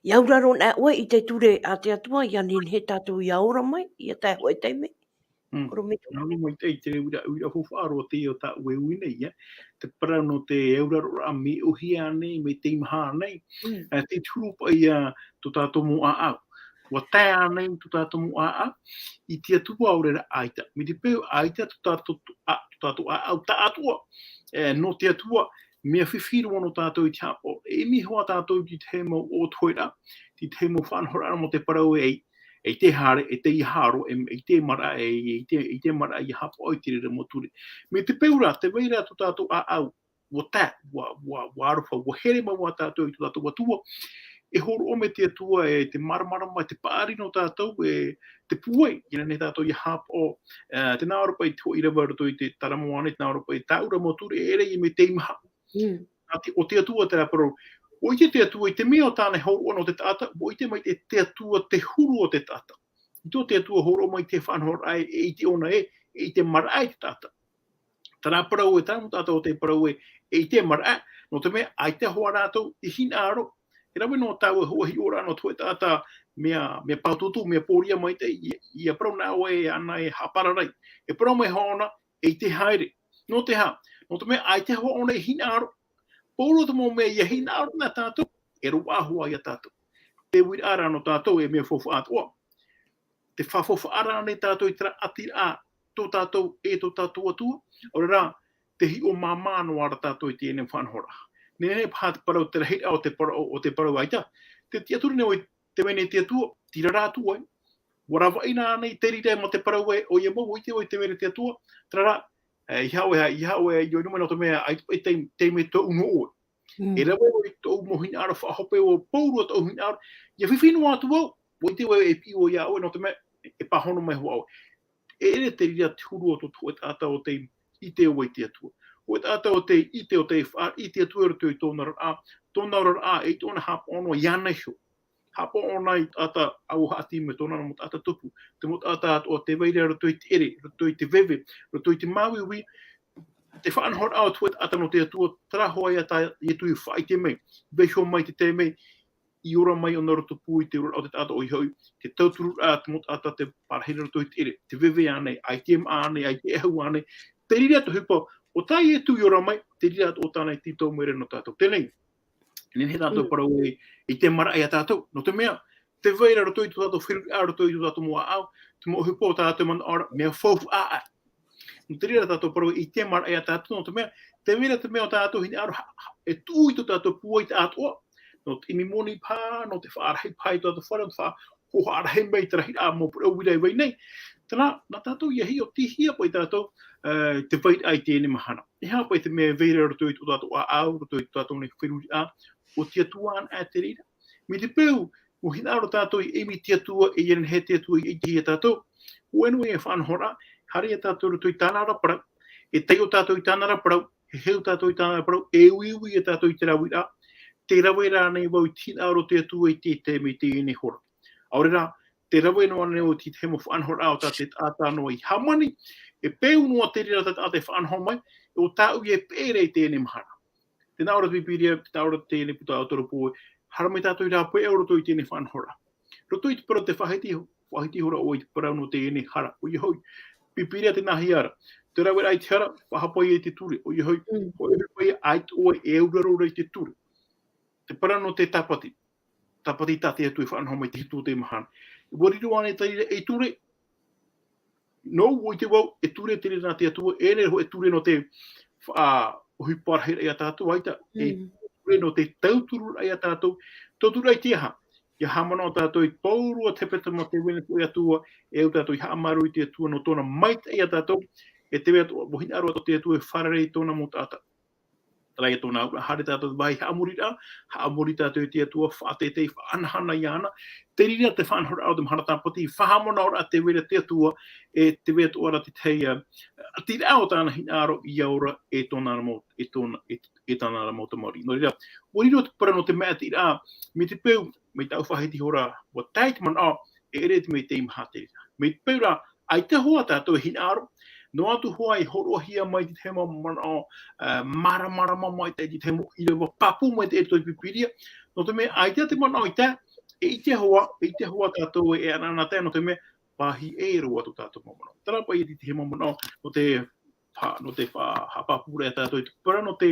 ʻia auraro anaʻe ʻoe i te ture a te Atua, ʻia nehenehe tātou ʻia ora mai, ʻia tae hōʻē taime. Mm. ʻOrometua. Nā reira maitaʻi te uiraʻa, uiraʻa faufaʻa roa teie o tāʻu e ui nei, ē. Te parau nō te auraroraʻa, mea ʻōhie ānei, mai teie mahana nei. Mm. E, te huru paʻi ia tō tātou mau ʻāʻau. ʻUa tae ānei tō tātou mau ʻāʻau i te Atua, ʻaore rā ʻaita. Mai te peu ʻaita tō tātou, a, tō tātou ʻāʻau tāʻātoʻa, e, nō te Atua, mea fifi roa nō tātou i te haʻapaʻo. E ʻimi hoʻi tātou i te tahi mau ʻōtoheraʻa, i te tahi mau faʻanahoraʻa nō te parau ē, ʻeita e haere, ʻeita e haro, e, ʻeita e maraʻa, e, ʻeita, ʻeita e maraʻa ʻia haʻapaʻo i te reira mau ture. Mai te peu rā, tē vai ra tō tātou ʻāʻau, ʻua tae, ʻua, ʻua, ʻua aroha, ʻua here mau ā tātou i tō tātou Atua. E hōroʻa mai te Atua, e te māramarama, e te paʻari nō tātou, e te pūai, ʻia nehenehe tātou ʻia haʻapaʻo, e, tē nā ʻō ra paʻi te hōʻē ʻīrava i roto i te Tara Moana, tē nā ʻō ra paʻi tāʻu ra mau ture, e ʻere ia mai teie mahana. Mm. Nā te, ʻo te Atua terā parau. ʻUa ʻite te Atua i te mea o tāna e hōroʻa nō te taʻata, ʻua ʻite maitaʻi te Atua te huru o te taʻata. I tō te Atua hōroʻa mai te faʻanahoraʻa e, e ʻite ʻōna ē, e ʻite maraʻa i te taʻata. Terā parau ē, terā mau taʻata ʻo tē parau ē, e ʻite maraʻa, nō te mea, ʻaita hoʻi rātou i hinaʻaro, e rave noa tāua e hōʻē hiʻoraʻa nō te hōʻē taʻata mea, mea pātūtū, mea pōria maitaʻi, ʻia, ʻia parau nā ʻoe āna e haʻapararai. E parau mai hoʻi ʻōna, e ʻite haere. Nō te aha? Nō te mea, ʻaita hoʻi ʻōna i hinaʻaro. Pauroa te mau mea ʻia hinaʻaro na tātou, e roaʻa hoʻi ia tātou. Te uiraʻa ra nō tātou, e mea faufaʻa atoʻa. Te faʻafaufaʻa ra ānei tātou i terā ʻātiraʻa, tō tātou, e tō tātou Atua, ʻaore rā, te hiʻo māmā noa ra tātou i teie nei faʻanahoraʻa. Nehenehe paha te parau, te rahiraʻa o te parau, o te parau ʻaita. Te tiʻaturi nei ʻoe, tē vai nei te Atua, tīrā rā atu ʻoe. ʻUa ravaʻi na ānei te reira mā te parau ē, ʻoia mau, ʻua ʻite ʻoe tē vai ra te Atua, terā rā, e, ʻeiaha ʻoe, ʻeiaha ʻoe, ʻia ʻite mai nō te mea, ʻaita paʻi te, te mea tō ʻuno ʻoe. Mm. E rave ʻoe i tōʻu mau hinaʻaro faʻahope, ʻua pauroa tōʻu hinaʻaro, ʻia fifi noa atu vau, ʻua ʻite vau e piʻi vau ia ʻoe, nō te mea, e pāhono mai hoʻi ʻoe. E ʻere te reira te huru o tō te hōʻē taʻata ʻo tē ʻite ʻoe i te Atua. Hōʻē taʻata ʻo tē ʻite, ʻo tē faʻaʻite i te Atua i roto i tōna oraraʻa, tōna oraraʻa, e tōna haʻapaʻo noa iāna iho. Haʻapaʻo ʻōna i te taʻata ʻāua haʻati mai tōna mau taʻata tupu. Te mau taʻata atoʻa tē vai ra roto i te ʻere, roto i te veve, roto i te māuiui, te faʻanahoraʻa o te hōʻē taʻata nō te Atua, terā hoʻi ia tā Ietu i faʻaʻite mai. Vaiiho mai te taime, i ora mai ʻōna i roto pū i te oraraʻa o te taʻata ʻoia hoʻi, te tautururaʻa, te mau taʻata tē pārahi ra roto i te ʻere, te veve ānei, ʻaita e maʻa ānei, ʻaita e ʻahu ānei, te reira te ʻohipa, ʻo tā Ietu i ora mai, te reira atoʻa tāna i tītau mai ra nō tātou. Teie nei, nehenehe tātou e Mm. parau ē, ʻeita e maraʻa ia tātou, nō te mea, tē vai ra roto i tō tātou feruriraʻa, roto i tō tātou mau ʻāʻau, te mau ʻohipa o tā tātou manaʻo ra, mea faufaʻa ā. Nō te reira tātou e parau ē, ʻeita e maraʻa ia tātou, nō te mea, tē vai ra te mea o tā tātou hinaʻaro, ha, ha, e tuʻu i tō tātou pūai tāʻātoʻa, nō te ʻimi moni paha, nō te faʻarahi paha i tō tātou fare, nō te faʻa-, faʻahoʻi rahi mai i te rahiraʻa mau parau uira e vai nei. Terā, nā tātou ʻia hiʻo, tei hea paʻi tātou, e, te vairaʻa i teie mahana. E aha paʻi te mea e vai ra roto i tō tātou ʻāʻau, roto i tō tātou nei feruriraʻa, ʻo te Atua anaʻe te reira. Mai te peu, ʻua hinaʻaro tātou i ʻimi i te Atua, e ʻia nehenehe te Atua i ʻitehia tātou. Hōʻē noa ia faʻanahoraʻa, haere ia tātou roto i tāna ra parau, e taiʻo tātou i tāna ra parau, e heu tātou i tāna ra parau, e uiui ia tātou i terā uiraʻa, tē rave ra ānei vau i te hinaʻaro o te Atua i te, te, i teie nei hora. ʻAore rā, tē rave noa ānei vau i te, te mau faʻanahoraʻa o tā te taʻata noa i hāmani, e peu noa te reira tā te taʻata e faʻanaho mai, ʻo tāʻu ia e peʻe ra i teie mahana. Tē nā ʻō ra te Pīpīria, tē nā ʻō ra teie nei puta ʻo Toropo ē, haere mai tātou i rāpae i roto i teie nei faʻanahoraʻa. Roto i te parau tē faʻahiti, faʻahiti ihora ʻoe i te parau nō teie nei hara. ʻOia hoʻi, Pīpīria tē nāhea ra. Te raveraʻa i te hara, faʻahapa ia i te ture. ʻOia hoʻi, Mm. hōʻē ʻohipa ia, ʻaita ʻoe e auraro ra i te ture. Te parau nō te tāpati. Tāpati tā te Atua e faʻanaho mai i te hitu o te mahana. ʻUa riro ānei te reira ei ture? Nō, ʻua ʻite vau, e ture te reira nā te Atua, e ʻere hōʻē ture nō te faʻaʻohipa rahi ia tātou, ʻaita, e Mm. ture nō te tauturuʻraʻa ia tātou. Tauturuʻraʻa i te aha? ʻIa haʻamanaʻo tātou i te paurō a te hepetoma, te vahine o te Atua, e au tātou i haʻamāuruuru i te Atua nō tōna maitaʻi ia tātou, e te vahine atoʻa, ʻua hinaʻaro atoʻa te Atua e fārerei i tōna mau taʻata. Terā ia tōna auraʻa, haere tātou i te vāhi haʻamoriraʻa, haʻamori tātou i te Atua, faʻateitei, faʻahanahana iāna. Te reira te faʻanahoraʻa o te mahana tāpati, faʻahaʻamanaʻoraʻa tē vai ra te Atua, e tē vai atoʻa ra te tahi, ā, ʻātīraʻa o tāna hinaʻaro ʻia ora e tōna ra mau, e tōna, e, e tāna ra mau tamariʻi. Nō reira, ʻua riro te parau nō te maitaʻiraʻa, mai te peu, mai tāʻu faʻahiti ihora, ʻua tae i te manaʻo, e ʻere te maitaʻi maha te reira. Mai te peu rā, ʻaita hoʻi tātou e hinaʻaro, noa atu hoʻi e hōroʻahia mai te tahi mau manaʻo, ā, māramarama maitaʻi, te tahi mau ʻīrava pāpū maitaʻi i roto i te Pīpīria, nō te mea ʻaita te manaʻo i tae, e ʻite hoʻi, e ʻite hoʻi tātou e anaanatae, nō te mea pāhiʻi roa atu tātou mau manaʻo. Terā paʻi te tahi mau manaʻo, nō te fa-, nō te fa-, haʻapāpūraʻa ia tātou i te parau nō te,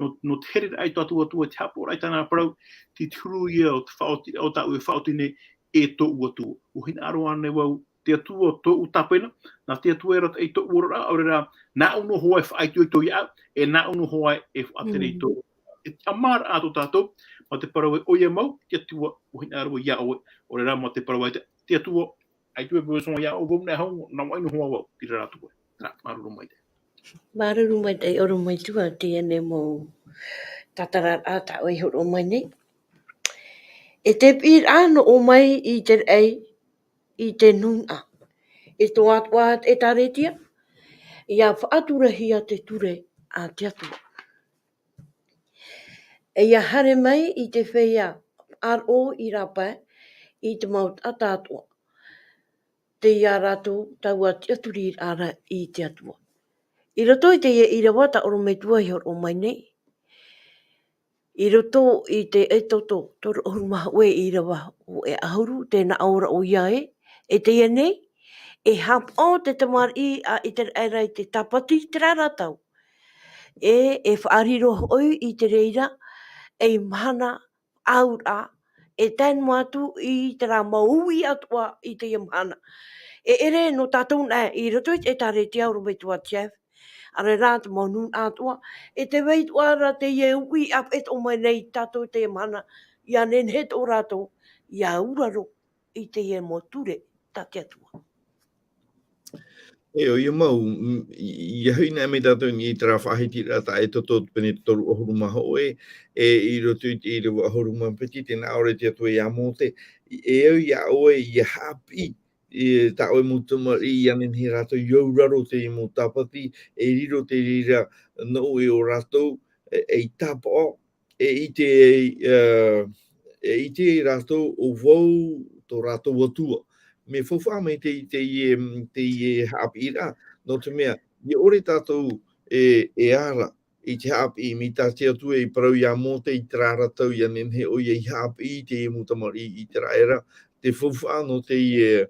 nō, nō te hereraʻa i tō tātou Atua, te haʻapaʻoraʻa i tāna parau, te huru ia o te faʻaoti, o tāʻu e faʻaoti nei, e tōʻu Atua. ʻUa hinaʻaro ānei vau, te Atua tōʻu tāpena, nā te Atua e arataʻi i tōʻu oraraʻa, ʻaore rā, nāʻu noa hoʻi e faʻaitoito iāʻu, e nāʻu noa hoʻi e faʻatere i Mm. tōʻu. E te ʻamaraʻa tō tātou, mā te parau ē ʻoia mau, te Atua, ʻua hinaʻaro iāʻu, ʻaore rā, mā te parau ē te, te Atua, ʻaita e besoin iāʻu, vau nei hoʻi, nā vai noa hoʻi vau, terā rā atu vau. Terā, māuruuru maitaʻi. Māuruuru maitaʻi, ʻorometua, teie nei mau tātararaʻa tā ʻoe i hōroʻa mai nei. E te piʻiraʻa nō ʻō mai i te raʻi, i te nunaʻa. E tō atoʻa ʻĒtārētia, ʻia faʻaturahia te ture a te Atua. E ʻia haere mai i te feiā faʻaroʻo i rāpae, i te mau taʻata atoʻa. Tei ia rātou taua tiʻaturiraʻa ra i te Atua. I roto i teie ʻīrava tā ʻorometua i hōroʻa mai nei. I roto i te Exodo toru ʻahuru mā hōʻē ʻīrava hōʻē ʻahuru, tē nā ʻō ra ʻoia ē, e teie nei, e haʻapaʻo te tamariʻi a ʻĪteraʻera i te tāpati i terā ra tau. E, e faʻariro hoʻi i te reira, ei mahana auraʻa, e tae noa atu i terā mau uʻi atoʻa i teie mahana. E ʻere nō tātou nei i roto i te ʻĒtārētia ʻorometua Jeff, ʻaore rā te mau nunaʻa atoʻa, e tē vai atoʻa ra teie uʻi ʻāpeʻe e toʻo mai nei tātou i teie mahana, ʻia nehenehe atoʻa rātou, ʻia auraro i teie mau ture tā te Atua. E, ʻoia mau, m-, i, i, ʻia hoʻi anaʻe mai tātou i terā faʻahitiraʻa tā Exodo pene toru ʻahuru mā hōʻē, e, i roto i te ʻīrava ʻahuru mā piti, tē nā ʻō ra te Atua iā Mōte, e au iā ʻoe, ʻia haʻapiʻi, e, tā ʻoe mau tamariʻi, ʻia nehenehe rātou ʻia auraro i teie mau tāpati, e riro te reira nō ʻoe, ʻo rātou, e, ei tāpaʻo, e ʻite, e, e ʻite rātou ʻo vau tō rātou Atua. Mea faufaʻa mai te, teie, teie haʻapiʻiraʻa, nō te mea, ʻia ʻore tātou e, e ara i te haʻapiʻi, mai tā te Atua i parau iā Mōte i terā ra tau ʻia nehenehe ʻoia ʻia haʻapiʻi i teie mau tamariʻi ʻĪteraʻera, te faufaʻa nō teie,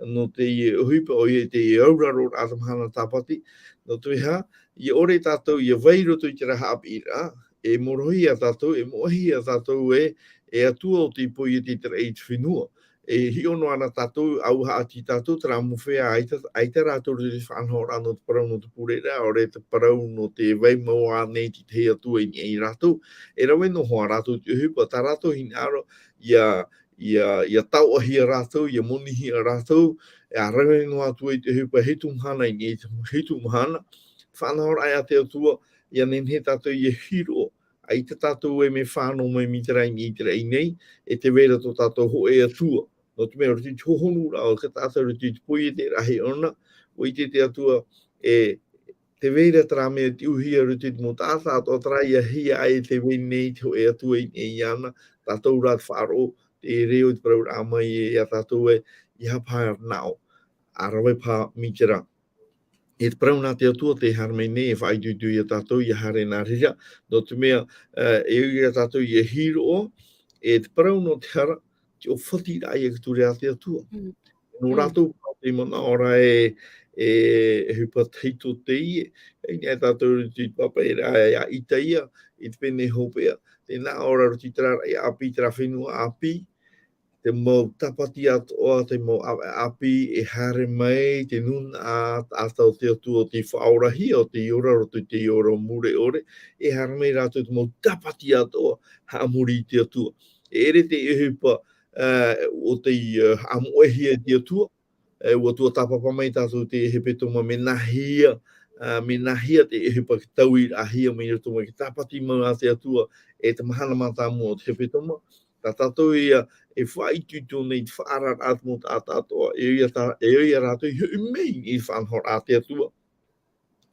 nō teie ʻohipa ʻoia, teie auraroraʻa te mahana tāpati, nō te mea, ʻia ʻore tātou ʻia vai i roto i terā haʻapiʻiraʻa, e morohia tātou, e moʻehia tātou ē, e Atua ʻo tei poiete i te raʻi i te fenua. E hiʻo noa ra tātou, ʻaua haʻati tātou, terā mau feiā, ʻaita, ʻaita rātou i te faʻanahoraʻa nō te parau nō te pureraʻa, ʻaore te parau nō te vai mau ānei i te tahi atua i niʻa ia rātou. E rave noa hoʻi rātou i te ʻohipa, tā rātou hinaʻaro, ʻia, ʻia, ʻia taoʻahia rātou, ʻia monihia rātou, e rave noa atu i te ʻohipa hitu mahana i niʻa i te hitu mahana. Faʻanahoraʻa ia te Atua, ʻia nehenehe tātou ʻia hiroʻa, ʻaita tātou e mea fānau mai mai te raʻi i te raʻi nei, e tē vai ra tō tātou hōʻē Atua. Nō te mea, ʻo te hohonuraʻa o te taʻata, ʻo te poieteraʻa ʻōna, ʻua ʻite te Atua, e tē vai ra terā mea tiʻahia i roto i te mau taʻata atoʻa, terā ïa hia aʻe tē vai nei te hōʻē Atua i niʻa iāna, tātou rā te faʻaroʻo, te reo i te parauraʻa mai e, ia tātou ē, ʻeiaha paha nā ʻō, ʻa rave paha mai terā. e te parau nā te Atua tē haere mai nei, e faʻaitoito ia tātou, ia haere nā reira, nō te mea, ā, e ui ia tātou ia hiroʻa, e te parau nō te hara, te ʻōfatiraʻa ia te ture a te Atua. Mm. Nō Mm. rātou, te manaʻo ra e, e, e ʻohipa tahito teie, e, e tātou i te pāpaʻiraʻa, ā, ia Itaia, i te pene hopeʻa, tē nā ʻō ra roto i terā, ia ʻāpī, terā fenua ʻāpī, te mau tāpati atoʻa, te mau ʻāvae ʻāpī, e haere mai, te nūnaʻa, atoʻa te Atua, tei faʻaorahia, o tei ora, roto i te ora mure ʻore, e haere mai rātou te mau tāpati atoʻa, haʻamori i te Atua. E ʻere te ʻohipa, ā, o tei, ā, haʻamoʻehia e te Atua, e, ʻua tuatāpapa mai tātou te hepetoma, mea nāhea, ā, mea nāhea te ʻohipa e tauiraʻahia mai roto mai te tāpati mau a te Atua, e te mahana mātāmua o te hepetoma, tā tātou ia, e faʻaitoito nei te faʻaararaʻa a te mau taʻata atoʻa, e ʻo ia tā, e ʻo ia rātou i hoʻi mai i te faʻanahoraʻa a te Atua.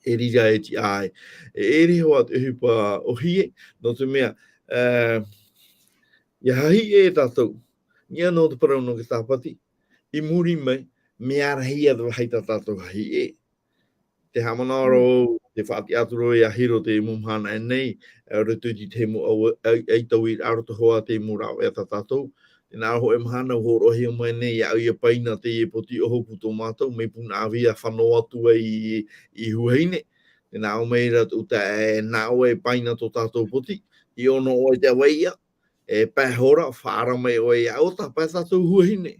E riro e tiʻa ai. E, e ʻere hoʻi te ʻohipa ʻōhie, nō te mea, ā, ia hahiʻe tātou, ia nō te parau nō te tāpati, i muri mai, mea rahi ia te vāhi tā tātou hahiʻe. Tē haʻamanaʻo ra vau, tē faʻatiʻa atu ra vau ia Hiro te mau mahana nei, ā, roto i te mau au-, ai-, aitauiraʻa roto hoʻi te mau rāveʻa tā tātou. Tē nā ʻō ra hōʻē mahana, ʻua hōroʻahia mai nei, ia au ia paina teie poti ʻohopu tō mātou, mai Punaʻauia fano atu ai i, i Huahine. Tē nā ʻō mai ra tō taeaʻe, nā ʻoe e paina tō tātou poti, i ʻō noa ʻoe i te ʻāvae ïa, e pae hora, faʻaara mai ʻoe ia au, tāpae tātou Huahine.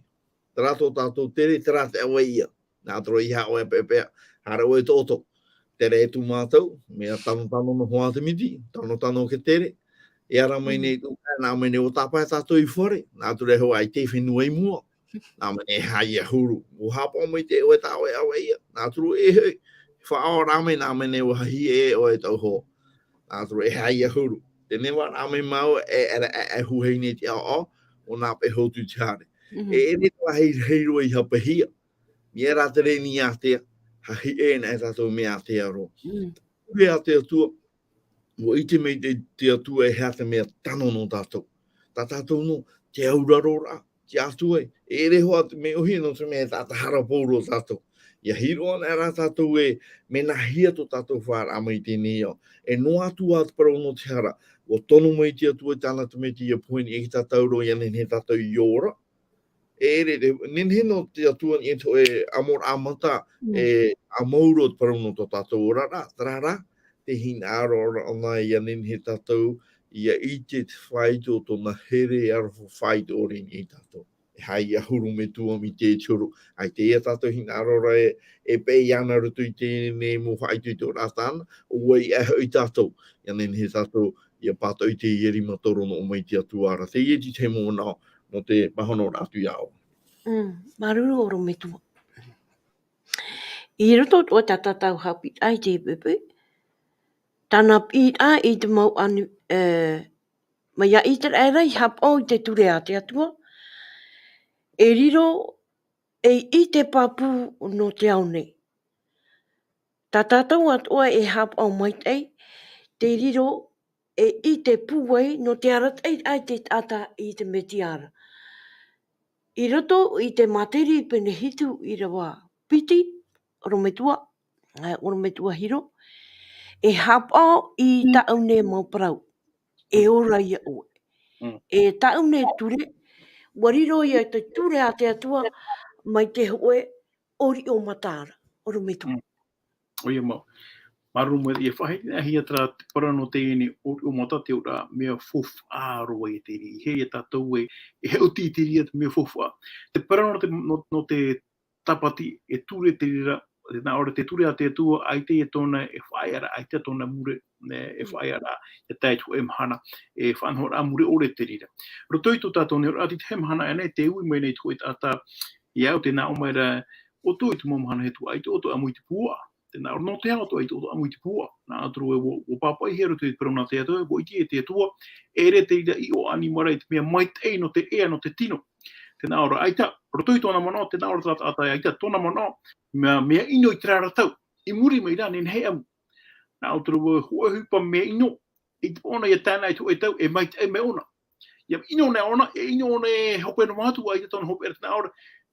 Terā tō tātou tere, terā te ʻāvae ïa. Nā te reira ʻoe e peʻapeʻa, haere ʻoe i te ʻoto. Tere atu mātou, mea tanotano noa hoʻi te miti, tanotano ke tere. E ara mai Mm. nei tō taeaʻe, nā mai nei ʻua tāpae tātou i fare, nā te reira hoʻi ʻaita e fenua i mua. Nā mai nei e haʻahuru. ʻUa haʻapaʻo maitaʻi ʻoe i tā ʻoe ʻāvae ïa. Nā te reira e hoʻi, faʻaora mai, nā mai nei ʻua hahiʻe ʻoe i tō hō. Nā te reira e haʻahuru. Teie nei rā mai māua e, e, e, e Huahine i te ʻaoʻao, ʻo nā pae hotu i te haere. Mhm. E, e ʻere te vāhi rahi roa i hāpihia. Mea rā te reni ātea, hahiʻe na e tātou mea ātea roa. Mm. Ture a te Atua, ʻua ʻite mai te, te Atua e aha te mea tano nō tātou. Tā tātou nō, te auraro ra, te Atua e, e ʻere hoʻi te mea ʻōhie nō te mea e taʻata hara pauroa tātou. ʻIa hiroʻa ana rā tātou e, mea nāhea tō tātou faʻaara mai i teie nei ao. E noa atu ā te parau nō te hara, ʻua tono mai te Atua i tāna te mea i teie pohe nei e tātou roa ʻia nehenehe tātou ʻia ora. E ʻere, te, nehenehe nō te Atua i te hōʻē ʻamoraʻa mata, Mm. e ʻāmau roa te parau nō tō tātou oraraʻa, terā rā, te hinaʻaro ra ʻōna ʻia nehenehe tātou, ʻia ʻite te faito o tōna here aroha faito ʻore i niʻa ia tātou. E haʻahuru metua mai te huru, ʻaita ia tātou hinaʻaro ra e, e peʻe iāna i roto i teie nei mau faʻaitoitoraʻa tāna, ʻo vai ʻae hoʻi tātou, ʻia nehenehe tātou, ʻia pātoʻi i teie rima toro noa mai te Atua ra. Teie te tahi mau manaʻo, nō te pāhonoraʻa atu iā ʻoe. Mm, māuruuru ʻorometua. I roto atoʻa tā tātou haʻapiʻiraʻa i te poʻipoʻi, tāna piʻiraʻa i te mau ani, e, mai iā ʻĪteraʻera i haʻapaʻo i te ture a te Atua, e riro, e ʻite pāpū nō te ao nei. Tā tātou atoʻa e haʻapaʻo maitaʻi, te riro e ʻite pūai nō te arataʻiraʻa i te taʻata i te Mesia ra. I roto i te Māteri pene hitu ʻīrava piti, ʻorometua, e, ʻorometua Hiro, e haʻapaʻo i Mm. tāʻu nei mau parau, e ora ia ʻoe. Mm. E tāʻu nei ture, ʻua riro ia te ture a te Atua mai te hōʻē ʻōriʻo mata ra, ʻorometua. Mm. ʻOia mau. Māuruuru maitaʻi, e faʻahinahia terā te parau nō teie nei ʻōriʻo mata, te auraʻa mea faufaʻa roa ia te reira. E ʻere ia tātou e, e haʻuti i te reira te mea faufaʻa. Te parau nō te, nō, nō te tāpati, e ture te reira, tē nā ʻō ra te ture a te Atua, ʻaita ia tōna e faʻaea ra, ʻaita tōna mure, e, e Mm. faʻaea ra, ʻia tae i te hōʻē mahana, e faʻanahoraʻa mure ʻore te reira. Roto i tō tātou nei oraraʻa, te tahi mahana ʻānei, tē ui mai nei te hōʻē taʻata iā ʻu, tē nā ʻō mai ra, ʻoutou i te mau mahana e tuaʻi, ʻoutou ʻamu i te puaʻa. Tē nā ʻō ra, nō te aha ʻoutou ʻaita ʻoutou ʻamu i te puaʻa? Nā te reira, ʻua, ʻua pāpaʻihia roto i te parau nā te Atua, ʻua ʻite e te Atua, e ʻere te reira i ʻō ani mai ra i te mea maitaʻi nō te ea, nō te tino. Tē nā ʻō ra, ʻaita, roto i tōna manaʻo, tē nā ʻō ra tā taʻata, ʻaita tōna manaʻo, mea, mea ʻino i terā ra tau. I muri mai rā, nehenehe e ʻamu. Nā te reira, hōʻē ʻohipa mea ʻino, i te pō ʻōna ʻia tae na i te hōʻē tau, e maitaʻi mai ʻōna. ʻIa ʻino na ʻōna, e ʻino ʻōna e hope noa atu, ʻaita tōna hopeʻa ra, tē nā ʻō ra,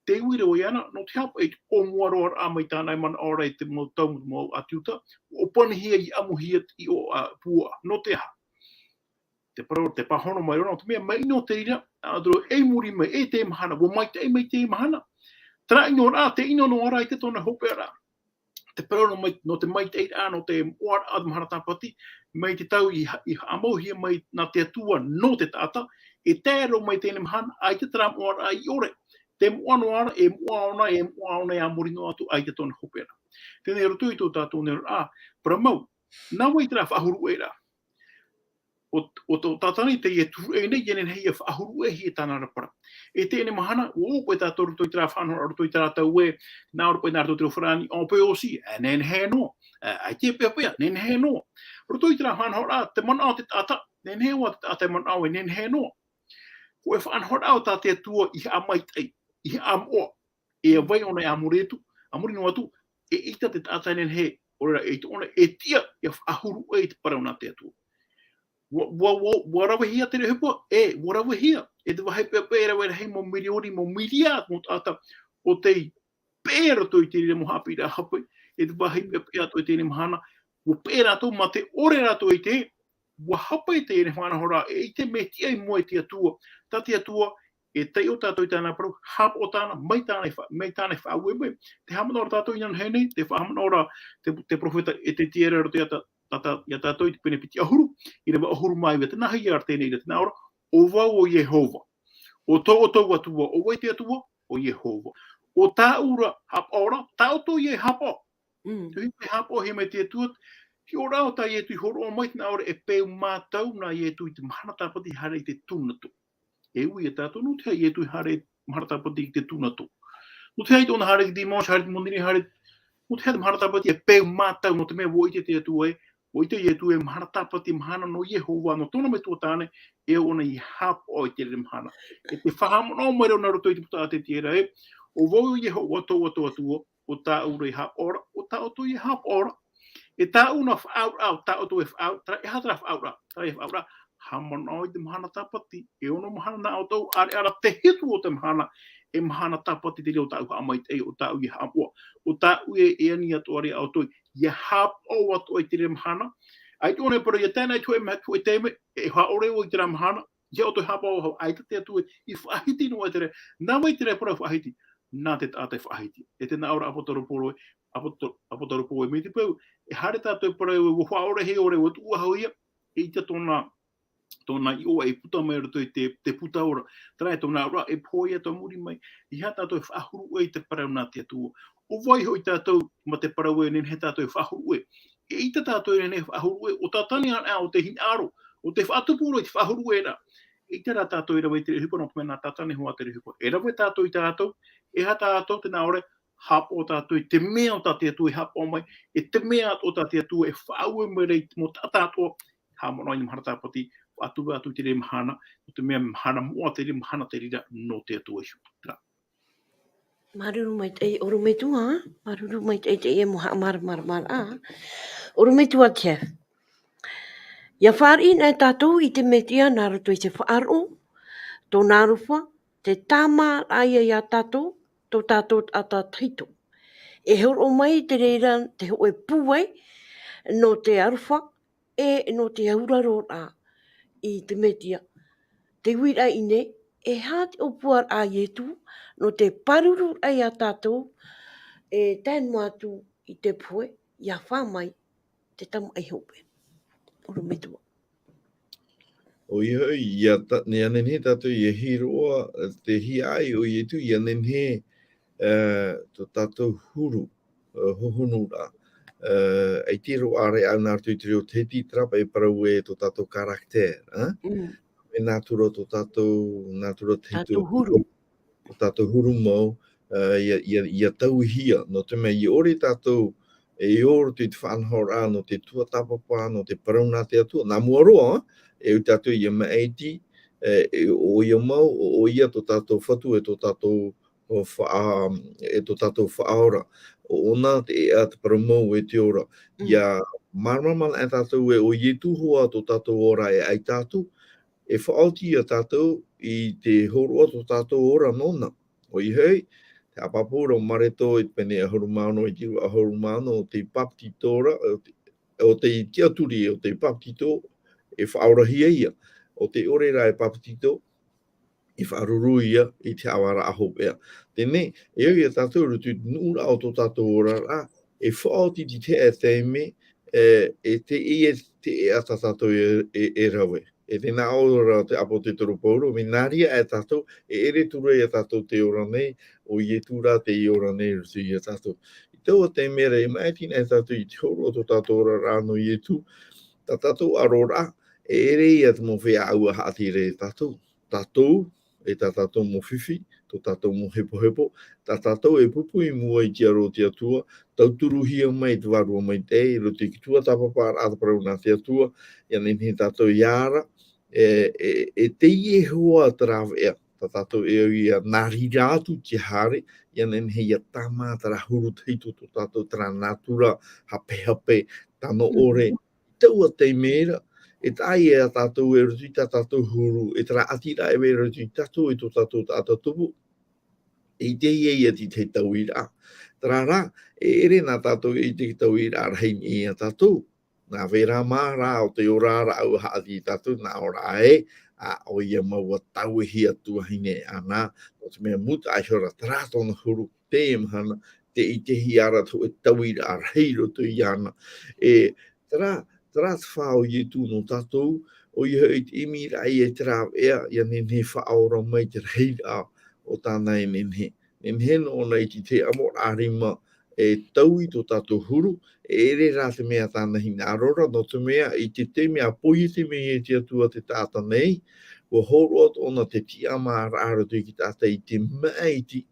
Te uira o ia ana, nō te haʻapaʻo i te ʻōmuaraʻa mai tāna e manaʻo ra i te mau tau, mau ʻāti Iuta, ʻua ʻōpanihia i ʻamuhia i ʻō a pua, nō te aha? Te parau, te pāhono mai roa, nō te mea, mai ʻino te reira, ā, tō e muri mai, e te mahana, ʻua maitaʻi mai te mahana. Terā ʻino rā, te ʻino noa rā i te tōna hopeʻa ra. Te parau nō mai, nō te maitaʻi rā, nō te moʻa ra, mahana tāpati, mai te tau i ha-, i haʻamauhia mai nā te Atua, nō te taʻata, e tae roa mai teie mahana, ʻaita terā moʻa ra i ʻore. Te moʻa noa ra, e moʻa ʻōna, e moʻa ʻōna, e a muri noa atu, ʻaita tōna hopeʻa ra. Teie nei roto i tō tātou nei rā, parau mau, nā vai terā faʻahuru ʻē ra. ʻO, ʻo tō Tātani teie e turuʻi nei, e nehenehe ia faʻahuru ʻē hia tāna ra parau. E teie mahana, ʻua ʻō paʻi tātou roto i terā faʻanahoraʻa, roto i terā tau ē, nā ʻō ra paʻi nā roto i te reo farāni, on peut aussi, e nehenehe noa, e, ʻaita e peʻapeʻa, nehenehe noa. Roto i terā faʻanahoraʻa, te manaʻo o te taʻata, nehenehe ā te taʻata e manaʻo e nehenehe noa. Hōʻē faʻanahoraʻa o tā te Atua i haʻamaitaʻi, i haʻamoʻa, e a vai ʻōna e a muri atu, a muri noa atu, eʻita te taʻata e nehenehe, ʻaore rā, eʻita ʻōna e tiʻa, ia faʻahuru ʻē i te parau nā te Atua. ʻUa, ʻua, ʻua, ʻua ravehia te reo ʻohipa, e, ʻua ravehia, e te vāhi peʻapeʻa e rave rahi mau mirioni, mau miriā, mau taʻata, ʻo tei peʻe roto i te reira mau haʻapiʻiraʻa hape, e te vāhi peʻapeʻa atoʻa i teie mahana, ʻua peʻe rātou, mā te ʻore rātou i te, ʻua hape i teie faʻanahoraʻa, eʻita e mea tiʻa i mua i te Atua, tā te Atua, e taiʻo tātou i tāna parau, haʻapaʻo tāna, mai tāna i fa-, mai tāna i faʻaue mai. Tē haʻamanaʻo ra tātou inanahi nei, tē haʻamanaʻo ra te, te perofeta Ezetiera roto ia tā, tā, tā, ia tātou i te pene piti ʻahuru, ʻīrava ʻahuru mā iva, tē nā hea ra teie nei, tē nā ʻō ra, ʻo vau ʻo Iehova. ʻO tō ʻoutou Atua, ʻo vai te Atua? ʻO Iehova. ʻO tāʻu ra haʻapaʻo ra, tā ʻoutou ia e haʻapaʻo. Mm. Te ʻohipa e haʻapaʻohia mai te Atua, hiʻo rā ʻo tā Ietu i hōroʻa mai, tē nā ʻō ra e peu mātau nā Ietu i te mahana tāpati haere i te tūnato. E ui ia tātou, nō te aha Ietu i haere mahana tāpati i te tūnato? Nō te aha i tōna haere i te dimanche, haere i te monirē, haere, nō te aha te mahana tāpati e peu mātau, nō te mea ʻua ʻite te Atua ē, ʻua ʻite Ietu e mahana tāpati, mahana nō Iehova, nō tōna metua tāne, e ʻōna i haʻapaʻo i te reira mahana. E te faʻahaʻamanaʻo mai ra ʻōna roto i te puta a Ezetiera ē, ʻo vau Iehova tō ʻoutou Atua, ʻo tāʻu ra e haʻapaʻo ra, ʻo tā ʻoutou ia e haʻapaʻo ra. E tāʻu na faʻaauraʻa, ʻo tā ʻoutou e faʻaau-, terā, e aha terā faʻaauraʻa, terā e faʻaauraʻa, haʻamanaʻo i te mahana tāpati, e ono mahana nā ʻoutou, ʻaore rā te hitu o te mahana, e mahana tāpati te reira o tāʻu haʻamaitaʻi, ʻo tāʻu ia e haʻapaʻo, ʻo tāʻu e, e ani atoʻa ra ia ʻoutou, ia haʻapaʻo atoʻa i te reira mahana. ʻAita ʻōna e parau, ia tae noa i te hōʻē mea, hōʻē taime, e haʻaore vau i terā mahana, ia ʻoutou e haʻapaʻo, ʻaita te Atua i faʻahiti noa i te reira. Nā vai terā e parau faʻahiti? Nā te taʻata e faʻahiti. E tē nā ʻō ra ʻāpōsetolo Paulo ē, ʻāpōsetolo, ʻāpōsetolo Paulo ē, mai te peu, e haere tātou e parau ē, ʻua faʻaorehia ʻoe, ʻua tuʻu faʻahou ia, eʻita tōna, tōna iʻoa e puta mai roto i te, te puta ora. Terā e tōna auraʻa e pohe atoʻa i muri mai, ʻeiaha tātou e faʻahuru ʻē i te parau nā te Atua. ʻO vai hoʻi tātou, mā te parau ē, nehenehe tātou e faʻahuru ʻē. Eʻita tātou e nehenehe e faʻahuru ʻē, ʻo Tātani anaʻe ʻo tē hinaʻaro, ʻo tē faʻatupu roa i te faʻahuru ʻē ra. Eʻita rā tātou e rave i te reira ʻohipa, nō te mea nā Tātani hoʻi te reira ʻohipa. E rave tātou ia tātou, e aha tātou, tē nā ʻō ra, haʻapaʻo tātou i te mea ʻo tā te Atua i haʻapaʻo mai, e te mea atoʻa tā te Atua e faʻaue mai ra i te mau taʻata atoʻa, haʻamanaʻo i te mahana tāpati, faʻatupu atu i te reira mahana, nō te mea mahana moʻa te reira, mahana te reira nō te Atua iho. Terā. Māuruuru maitaʻi, ʻorometua, māuruuru maitaʻi teie mau haʻamāramaramaraʻa. ʻOrometua Jeff. ʻIa fāriʻi nei tātou i te Mesia nā roto i te faʻaroʻo, tōna aroha, te tāmāraʻa ia tātou, tō tātou taʻata tahito. E hōroʻa mai te reira te hōʻē pūai, nō te aroha, e nō te auraroraʻa i te Mesia. Te uiraʻa i ʻō nei, e aha te ʻōpuaraʻa a Ietu, nō te pāruruaraʻa ia tātou, e tae noa atu i te pohe, ʻia fā mai te tamaʻi hope. ʻOrometua. ʻOia hoʻi, ʻia ta-, ʻia nehenehe tātou ʻia hiʻo roa, te hiaʻai o Ietu, ʻia nehenehe, e, tō tātou huru, e, hohonu ra. E, ʻaita roa ʻāreʻa nā roto i te reo Tahiti, terā paʻi e parau ē tō tātou caractère, e? Mm. E nātura tō tātou, nātura tahito. Tātou huru. Tō tātou huru mau, e, ʻia, ʻia, ʻia tauihia, nō te mea ʻia ʻore tātou e ō roto i te faʻanahoraʻa nō te tuatāpapa, nō te parau nā te Atua, nā mua roa, e ui tātou ʻia maʻiti, e, e, ʻoia mau, ʻo, ʻoia tō tātou Fatu, e tō tātou, ʻo, faʻa-, e tō tātou Faʻaora. ʻO ʻōna te ʻēʻa, te parau mau, e te ora. Mm. ʻIa māramarama anaʻe tātou ē ʻo Ietu hoʻi tō tātou ora e ʻaita atu, e faʻaoti ia tātou i te hōroʻa tō tātou ora nōna. ʻOia hoʻi, ʻApapū rā o Mareko i te pene ʻahuru mā ono, i te ʻahuru mā ono, o te papetito ra, o te, o te tiʻaturi, o te papetito, e faʻaorahia ia. O te ʻore rā e papetito, e faʻaruru ia i te haʻavāraʻa hopeʻa. Teie, e au ia tātou i roto i te nuʻuraʻa o tō tātou oraraʻa, e faʻaoti te tahi taime, e, e te, e, te, e ʻata tātou e, e, e rave. E tē nā ʻō ra te ʻāpōsetolo Paulo, mea nā reira ʻē tātou, e ʻere atu ra ia tātou tē ora nei, ʻo Ietu rā tei ora nei i roto ia tātou. I taua taime ra, e maʻiti nei tātou i te hōroʻa o tō tātou oraraʻa nō Ietu, tā tātou ʻaroraʻa, e ʻere ia te mau feiā haʻatere ia tātou. Tātou, e tā tātou mau fifi, tō tātou mau hepohepo, tā tātou e pupu i mua i te aro o te Atua, tauturuhia mai te Vārua Maitaʻi, i roto i te tuatāpaparaʻa parau nā te Atua, ʻia nehenehe tātou ʻia ara, e, e, e teie hoʻi te rāveʻa, tā tātou e au ia nā reira atu te haere, ʻia nehenehe ʻia tāmā terā huru tahito tō tātou, terā nātura hapehape, tano ʻore, i taua taime ra, e taʻa ia tātou e roto i tā tātou huru, e terā ʻati ra e vai ra i roto ia tātou, e tō tātou taʻata tupu, e ʻite ia ia te, te tauiraʻa. Terā rā, e ʻere nā tātou e ʻite i te tauiraʻa rahi ia tātou. Nā vai ra mā rā o te ora ra ʻua haʻati ia tātou, nā ʻō ra ē, ā, ʻoia mau ʻua tauihia tuahine ʻana, nō te mea mūtaʻa iho ra terā tōna huru, teie mahana, tē ʻitehia ra te hōʻē tauiraʻa rahi i roto iāna. E, terā, terā te fā o Ietu nō tātou, ʻoia hoʻi te ʻimi ra ia i te rāveʻa, ʻia nehenehe faʻaora mai te rahiraʻa o tāna e nehenehe. Nehenehe nōna i te, te ʻamoraʻa rima e taui tō tātou huru, e ʻere rā te mea tāna hinaʻaro ra, nō te mea i te taime ʻa poiete mai ai te Atua te taʻata nei, ʻua hōroʻa ʻōna te tiʻamāraʻa i roto i te taʻata i te maʻiti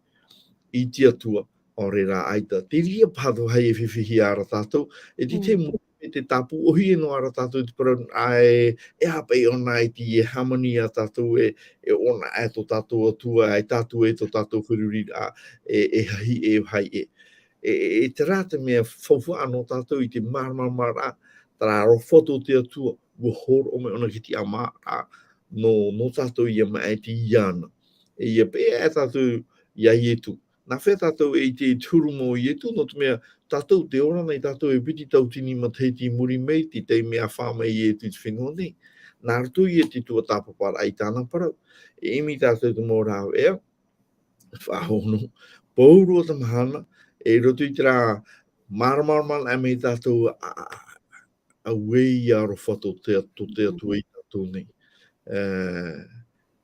i te Atua, ʻaore rā ʻaita. Te reira paha te vāhi e fifihia ra tātou, e te, te Mm. mo-, e te tāpū ʻōhie noa ra tātou te parau, ā, e, e hape ʻōna i te, e hāmani ia tātou e, e ʻōna e tō tātou Atua, e tātou e tō tātou feruriraʻa, e, e hahi e vai e. E, e, e terā te mea faufaʻa nō tātou i te māramarama ra, terā aroha o te Atua, ʻua hōroʻa mai ʻōna i te tiʻamāraʻa nō, nō tātou ʻia maʻiti iāna. E ʻia peʻe ʻē tātou ia Ietu. Nā hea tātou e ʻite i te huru mau o Ietu, nō te mea tātou tē ora nei tātou e piti tauatini matahiti i muri mai, te taime ʻa fā mai Ietu i te fenua nei. Nā roto ia i te tuatāpaparaʻa i tāna parau. E ʻimi tātou te mau rāveʻa, faʻahono. Pauroa te mahana, e roto i terā māramarama mai tātou, ā, ā, ā, auē ia aroha tō te, tō te Atua ia tātou nei. E,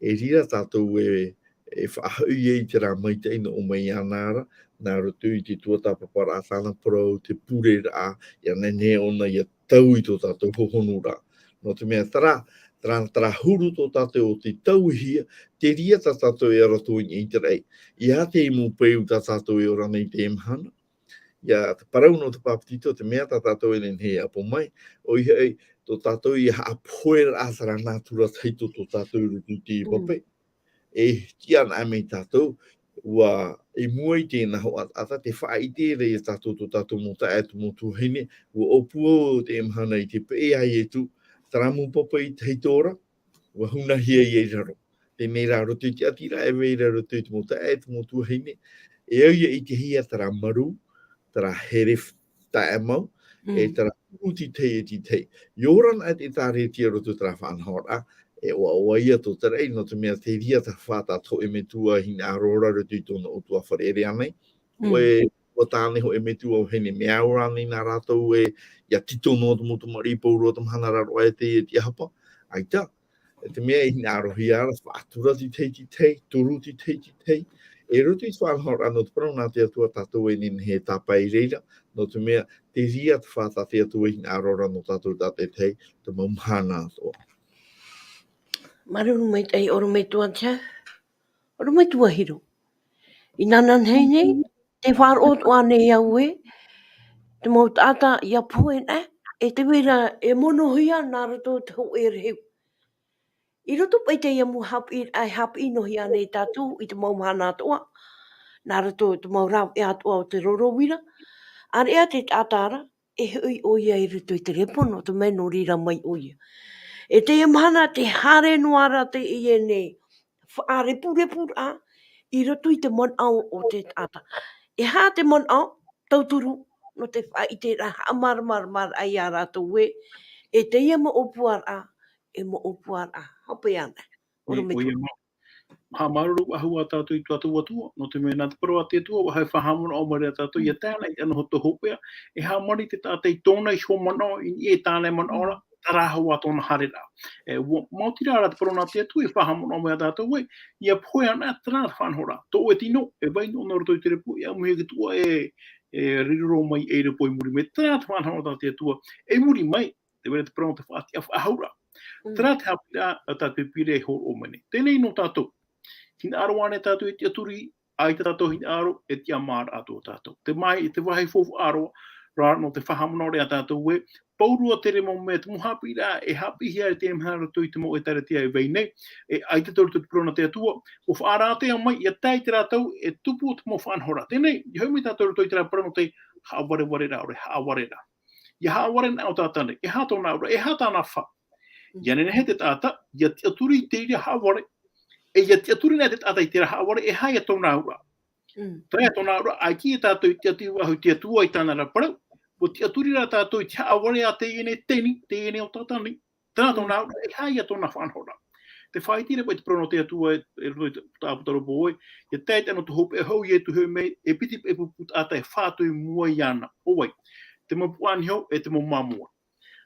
e reira tātou e, e faʻahoʻi ai i terā maitaʻi nō ʻō mai iāna ra, nā roto i te tuatāpaparaʻa tāna parau, te pureraʻa, ʻia nehenehe ʻōna ʻia taui tō tātou hohonuraʻa. Nō te mea terā, terā, terā huru tō tātou o te tauihia, te reira tā tātou e ora atu i te raʻi. ʻEiaha te mau peu tā tātou e ora nei teie mahana. ʻIa te parau nō te papetito, te mea tā tātou e nehenehe e ʻapo mai, ʻoia hoʻi, tō tātou ʻia haʻapohe ra terā nātura tahito tō tātou i roto i te Mm. pape. E tiʻa anaʻe mai tātou, ʻua, i mua i tēnā hoʻataʻata, tē faʻaʻite ra ia tātou tō tātou mau taeaʻe, tō mau tuahine, ʻua ʻōpua teie mahana i te peʻe ia Ietu, terā mau pape tahito ra, ʻua hunahia ia i raro. Teie rā roto i te ʻati ra e vai ra i roto i te mau taeaʻe, tō mau tuahine, e au ia ʻitehia terā marū, terā here f-, taeaʻe mau, e Mm. terā huru tei te, tei te. ʻIa ora na te ʻĒtārētia i roto i terā faʻanahoraʻa, e ʻoaʻoa ia tō te raʻi, nō te mea te reira te fā tā te hōʻē metua hinaʻaro ra i roto i tōna ʻutuāfare, ʻere ānei? Mm. ʻUa tāne hōʻē metua vahine, mea au rānei nā rātou ē, ʻia tito noa te mau tamariʻi pauroa te mahana ra roa e te, e te ʻahapa. ʻAita, e te mea i hinaʻarohia ra, faʻatura tei te, tei te, turu tei te, tei te. E roto i te faʻanahoraʻa nō te parau nā te Atua tātou e nehenehe e tāpae i reira, nō te mea, te reira te fā tā te Atua i hinaʻaro ra nō tātou tātaʻitahi, te mau mahana atoʻa. Māuruuru maitaʻi, ʻorometua Jeff, ʻorometua Hiro. Inanahi nei, tē faʻaroʻo atoʻa nei au ē, te mau taʻata ʻia pohe anaʻe, e tē vai ra e monohia nā roto i te hōʻē rahi. I roto paʻi i teie mau haʻapiʻiraʻa e haʻapiʻi noa anaʻe tātou i te mau mahana atoʻa, nā roto i te mau rāveʻa atoʻa o te roro uira, ʻāreʻa te taʻata ra, e hoʻi ʻoia i roto i te repo, nō te mea nō reira mai ʻoia. E teie mahana tē haere noa ra teie nei faʻarepurepuraʻa, i roto i te manaʻo o te taʻata. E aha te manaʻo, tauturu, nō te faʻaʻite ra, haʻamāramaramaraʻa ia rātou ē, e teie mau ʻōpuaraʻa, e mau ʻōpuaraʻa, hope ana. ʻOrometua. Haʻamāuruuru ʻahuru ā tātou i tō tātou Atua, nō te mea nā te parau a te Atua, ʻua haʻamanaʻo mai ra tātou, ia tae ana i te anō o tō hopeʻa, e haʻamāuruuru te taʻata i tōna iho manaʻo, i niʻa i tāna e manaʻo ra, terā hoʻi tōna haereraʻa. E, ʻua, maoti rā te parau nā te Atua, e haʻamanaʻo mai tātou ē, ia pohe ana terā faʻanahoraʻa. Tō ʻoe tino, e vai noa nō roto i te repo, ia ʻamuhia i te tuʻa e, e riro mai ei repo i muri mai, terā te faʻanahoraʻa tā te Atua, e muri mai, te vai ra te parau nō te faʻatiʻa faʻahou ra. Terā te haʻapiʻiraʻa, tā te Pīpīria e hōroʻa mai nei. Teie nō tātou. Hinaʻaro ānei tātou e tiʻaturi, ʻaita tātou hinaʻaro, e tiʻamāraʻa atoʻa tātou. Te mai, te vāhi faufaʻa roa, rā nō te faʻamanaʻo ra ia tātou ē, pauroa terā mau mea, te mau haʻapiʻiraʻa, e haʻapiʻihia ra teie mahana i roto i te mau ʻĒtārētia e vai nei, e ʻaita tō roto i te parau nā te Atua, ʻua faʻarātea mai, ia tae i terā tau, e tupu te mau faʻanahoraʻa. Teie, ia hoʻi mai tātou i roto i terā parau nō te haʻavarevare ra, ʻaore haʻavare ra. Ia haʻavare na o Tātane, e aha tōna auraʻa, e aha tāna fā. Ia nehenehe te taʻata, ia tiʻaturi i te reira haʻavare, e ia tiʻaturi na te taʻata i terā haʻavare, e aha ia tōna auraʻa. Terā ia tōna auraʻa, ʻaita ia tātou i tiʻaturi faʻahou i te Atua i tāna ra parau, ʻua tiʻaturi rā tātou i te haʻavare a teie nei teni, teie nei o Tātane. Terā tōna auraʻa, e aha ia tōna faʻanahoraʻa. Te faʻaʻite ra paʻi te parau nō te Atua e, e roto i te, te ʻāpōsetolo Paulo ē, ia tae i te anō o tō hopeʻa, hou Ietu e hoʻi mai, e piti paʻi pupu taʻata e fā atu i mua iāna. ʻO vai? Te mau puaʻaniho, e te mau māmoe.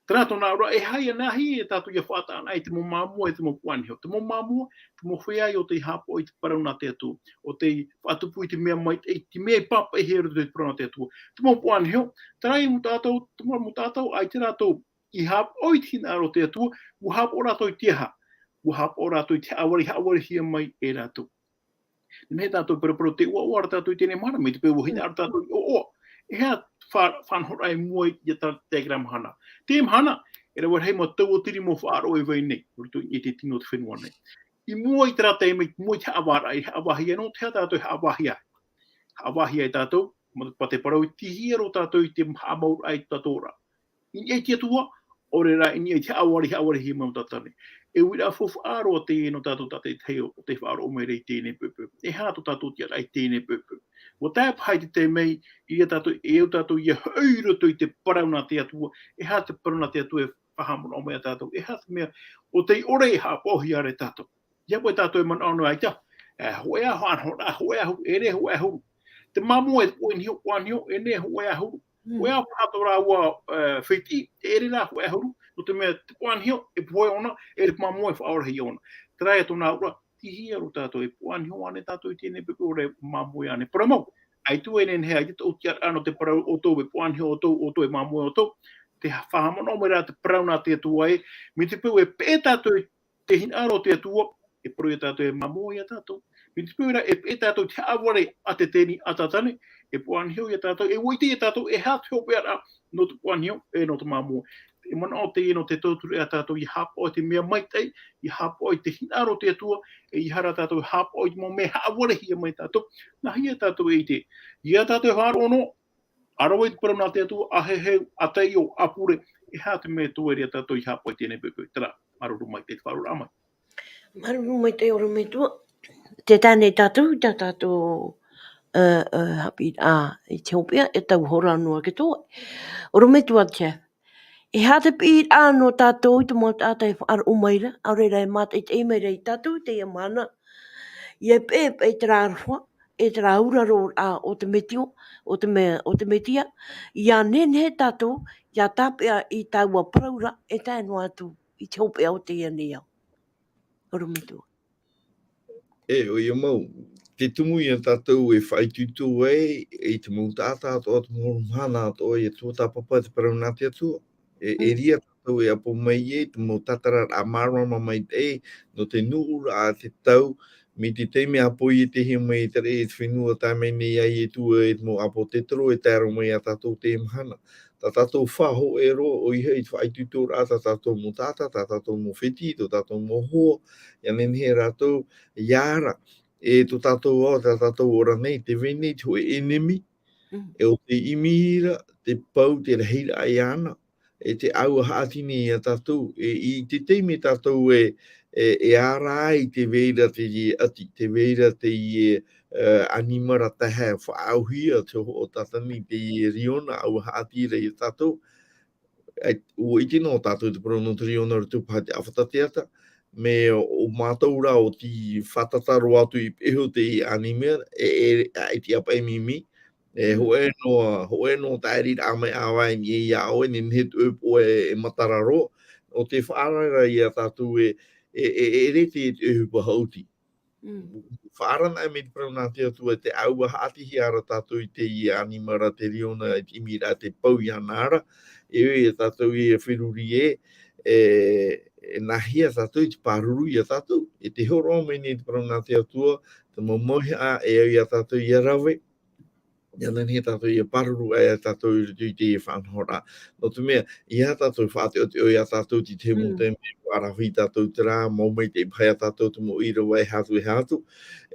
Terā tōna auraʻa, e aha ia nā hea ia tātou ia faʻataʻa na i te mau māmoe, e te mau puaʻaniho. Te mau māmoe, te mau feiā ʻo tei haʻapaʻo i te parau nā te Atua, ʻo tei faʻatupu i te mea maitaʻi, te mea i pāpaʻihia i roto i te parau nā te Atua. Te mau puaʻaniho, terā ia mau taʻata, te mau, mau taʻata, ʻaita rātou i haʻapaʻo i te hinaʻaro o te Atua, ʻua haʻapaʻo rātou i te aha? ʻUa haʻapaʻo rātou i te haʻavare, haʻavarehia mai e rātou. Nehenehe tātou e paraparau tē ʻoaʻoa ra tātou i teie mahana, mai te peu ʻua hinaʻaro tātou i ʻoaʻoa. E aha te fa-, faʻanahoraʻa i mua i terā, terā mahana. Teie mahana, e rave rahi mau tauatiri mau faʻaroʻo e vai nei, i roto i te tino o te fenua nei. I mua i terā taime, i mua i te haʻavāraʻa, i haʻavāhia, nō te aha tātou e haʻavāhia? Haʻavāhia e tātou, ma-, paʻi te parau, i tīhia roa tātou i te haʻamauraʻa i tō tātou ra. I niʻa i te Atua, ʻaore rā i niʻa i te haʻavare, haʻavarehia mai o Tātane. E uiraʻa faufaʻa roa teie nō tātou tātaʻitahi ʻo tē faʻaroʻo mai ra i teie nei poʻipoʻi. E aha tō tātou tiʻaraʻa i teie nei poʻipoʻi? ʻUa tae paha i te taime i reira tātou, e au tātou ia hoʻi i roto i te parau nā te Atua, e aha te parau nā te Atua e faʻahaʻamanaʻo mai ia tātou, e aha te mea ʻo tei ʻore e haʻapaʻohia ra e tātou. ʻIa poʻi tātou e manaʻo noa ʻaita, e, hōʻē ā faʻanahoraʻa, hōʻē ā huru, ʻeʻere hōʻē ā huru. Te māmoe, e puaʻaniho, puaʻaniho, e nehenehe hōʻē ā huru. Mm. Hōʻē ā paha tō rāua, e, fētiʻi, ʻeʻere rā hōʻē ā huru. Nō te mea, te puaʻaniho, e pohe ʻōna, e te māmoe e faʻaorahia ʻōna. Terā ia tōna auraʻa, tīhia roa tātou, e puaʻaniho ānei tātou i teie nei poʻipoʻi, ʻaore māmoe ānei. Parau mau, ʻaita e nehenehe, ʻaita tō tiʻaraʻa nō te parau ʻoutou e puaʻaniho ʻoutou, ʻoutou e māmoe ʻoutou. Tē faʻahaʻamanaʻo mai ra te parau nā te Atua ē, mai te peu e peʻe tātou i te hinaʻaro o te Atua, e parau ia tātou e māmoe ia tātou. Mai te peu rā e peʻe tātou i te haʻavare a te teni a Tātane, e puaʻaniho ia tātou, e ʻua ʻite ia tātou e aha te hopeʻaraʻa nō te puaʻaniho, e nō te māmoe. E manaʻo teie nō te tauturu ia tātou ia haʻapaʻo i te mea maitaʻi, ia haʻapaʻo i te hinaʻaro o te Atua, e ʻeiaha rā tātou e haʻapaʻo i te mau mea haʻavarehia mai tātou, nā hea tātou e ʻite. ʻIa tātou e faʻaroʻo noa, ʻa rave i te parau nā te Atua, ʻa heheu, ʻa taiʻo, ʻa pure, e aha te mea e toe ra ia tātou ia haʻapaʻo i teie nei poʻipoʻi, terā, māuruuru maitaʻi te faʻaroʻoraʻa mai. Māuruuru maitaʻi ʻorometua, tē tae nei tātou, tā tātou, e, e, haʻapiʻiraʻa i te hopeʻa, e tau hora noa ke toe. ʻOrometua Jeff, e aha te piʻiraʻa nō tātou i te mau taʻata e faʻaroʻo mai ra, ʻaore rā e mātaʻitaʻi mai ra ia tātou i teie mahana, ʻia peʻe, peʻe terā aroha, e terā auraroraʻa o te Metia, o te me-, o te Metia, ʻia nehenehe tātou, ʻia tāpeʻa i taua parauraʻa, e tae noa atu i te hopeʻa o teie nei ao. ʻOrometua. E, ʻoia mau, te tumu ia tātou e faʻaitoito ai, i te mau taʻata atoʻa, te mau mahana atoʻa, ʻia tuatāpapa te parau nā te Atua. E, e Mm. ʻere tātou e ʻapo mai ai, te mau tātararaʻa māramarama maitaʻi, nō te nuʻuraʻa a te tau, mai te taime ʻa Paʻuretehia mai i te raʻi i te fenua, tae mai nei ia Ietu e te mau ʻāpōsetolo e tae roa mai ia tātou teie mahana. Tā tātou fā hōʻē roa, ʻoia hoʻi te faʻaitoitoraʻa tā tātou mau taʻata, tā tātou mau fētiʻi, tō tātou mau hoa, ʻia nehenehe rātou, ʻia ara, e tō tātou ao, tā tātou ora nei, tē vai nei te hōʻē ʻenemi, Mm. e ʻo tē ʻimi ra te pau, te rahiraʻa iāna, e te ʻāua haʻatini ia tātou, e, i te taime tātou e, e, e ara ai te vai ra teie ʻati, te vai ra teie, e, ʻanimara taehae, faʻaauhia te hōhoʻa tātani teie riona, ʻaua haʻati ra ia tātou. E, ʻua ʻite noa tātou te parau nō te riona roto paha te ʻāfata teata, mea ʻo mātou rā ʻo tei fātata roa atu i peho teie ʻanimara, e, e, e, e te ʻāpaʻi mimi, e, Mm. hōʻē noa, hōʻē noa tāʻiriraʻa mai ʻāvae i niʻa iā ʻoe, nehenehe te ʻoe poʻe e matara roa, ʻo tē faʻaara ra ia tātou e, e, e, e rite i te ʻohipa haʻuti. Mm. Faʻaara anaʻe mai te parau nā te Atua, te ʻāua haʻatihia ra tātou i teie ʻanimara, te riona, i te ʻimiraʻa, te pau iāna ra, e ʻoia ia tātou ia feruri ē, e, e nāhea tātou i te pāruru ia tātou, e te hōroʻa mai nei te parau nā te Atua, te mau mauhaʻa, e au ia tātou ia rave, ia nehenehe tātou ia pāruru ai ia tātou i roto i teie faʻanahoraʻa. Nō te mea, ʻeiaha tātou faʻateʻoteʻo ia tātou i te mau Mm. taime, ʻua rave tātou terā, mau maitaʻi paha ia tātou te mau ʻīrava e aha atu, e aha atu.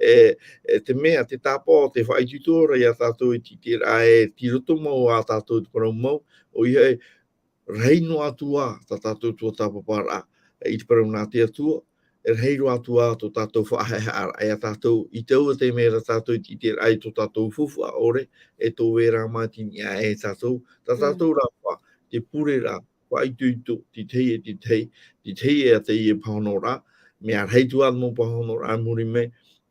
E, e te mea, te tāpaʻo, te faʻaitoito ra ia tātou i te, te ʻiteraʻa e tei roto mau ā tātou te parau mau, ʻoia e, rahi noa atu ā tā tātou tuatāpaparaʻa i te parau nā te Atua, e rahi roa atu ā tō tātou faʻahaʻehaʻaraʻa ia tātou, i taua taime ra tātou i te ʻiteraʻa i tō tātou faufaʻa ʻore, e tō vera mātini aʻe ia tātou, tā Mm. tātou rā paʻi, te pureraʻa, faʻaitoito, te tahi e te tahi, te tahi e teie pāhonoraʻa, mea rahi atu ā te mau pāhonoraʻa i muri mai,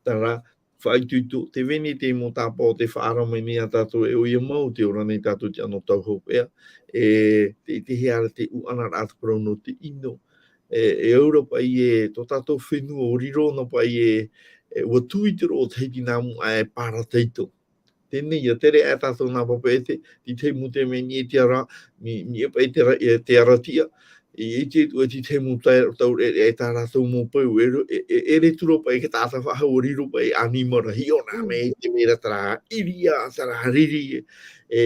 terā, faʻaitoito, tē vai nei te mau tāpaʻo tē faʻaara mai nei ia tātou e ʻoia mau, tē ora nei tātou i te anotau hopeʻa, e, te, te ʻitehia ra te ʻuʻanaraʻa te parau nō te ʻino, e, e au ra paʻi ē, tō tātou fenua ʻua riro noa paʻi ē, e, ʻua tū i te roʻo o Tahiti nā mua aʻe e Parataito. Teie nei, ʻia tere aʻe tātou nā Papeʻete, te tahi mau taime i niʻa i te ara, mea, mea paʻi te ra-, e, te ara tiʻa, i, i te, i te tahi mau tau, taureʻareʻa i tā rātou mau peu, e ro-, e, e, e riro atu ra paʻi te taʻata faʻahou, ʻua riro paʻi ʻanimara hiʻo na Mm. mai te mea ra terā ʻīrava, terā riri, e,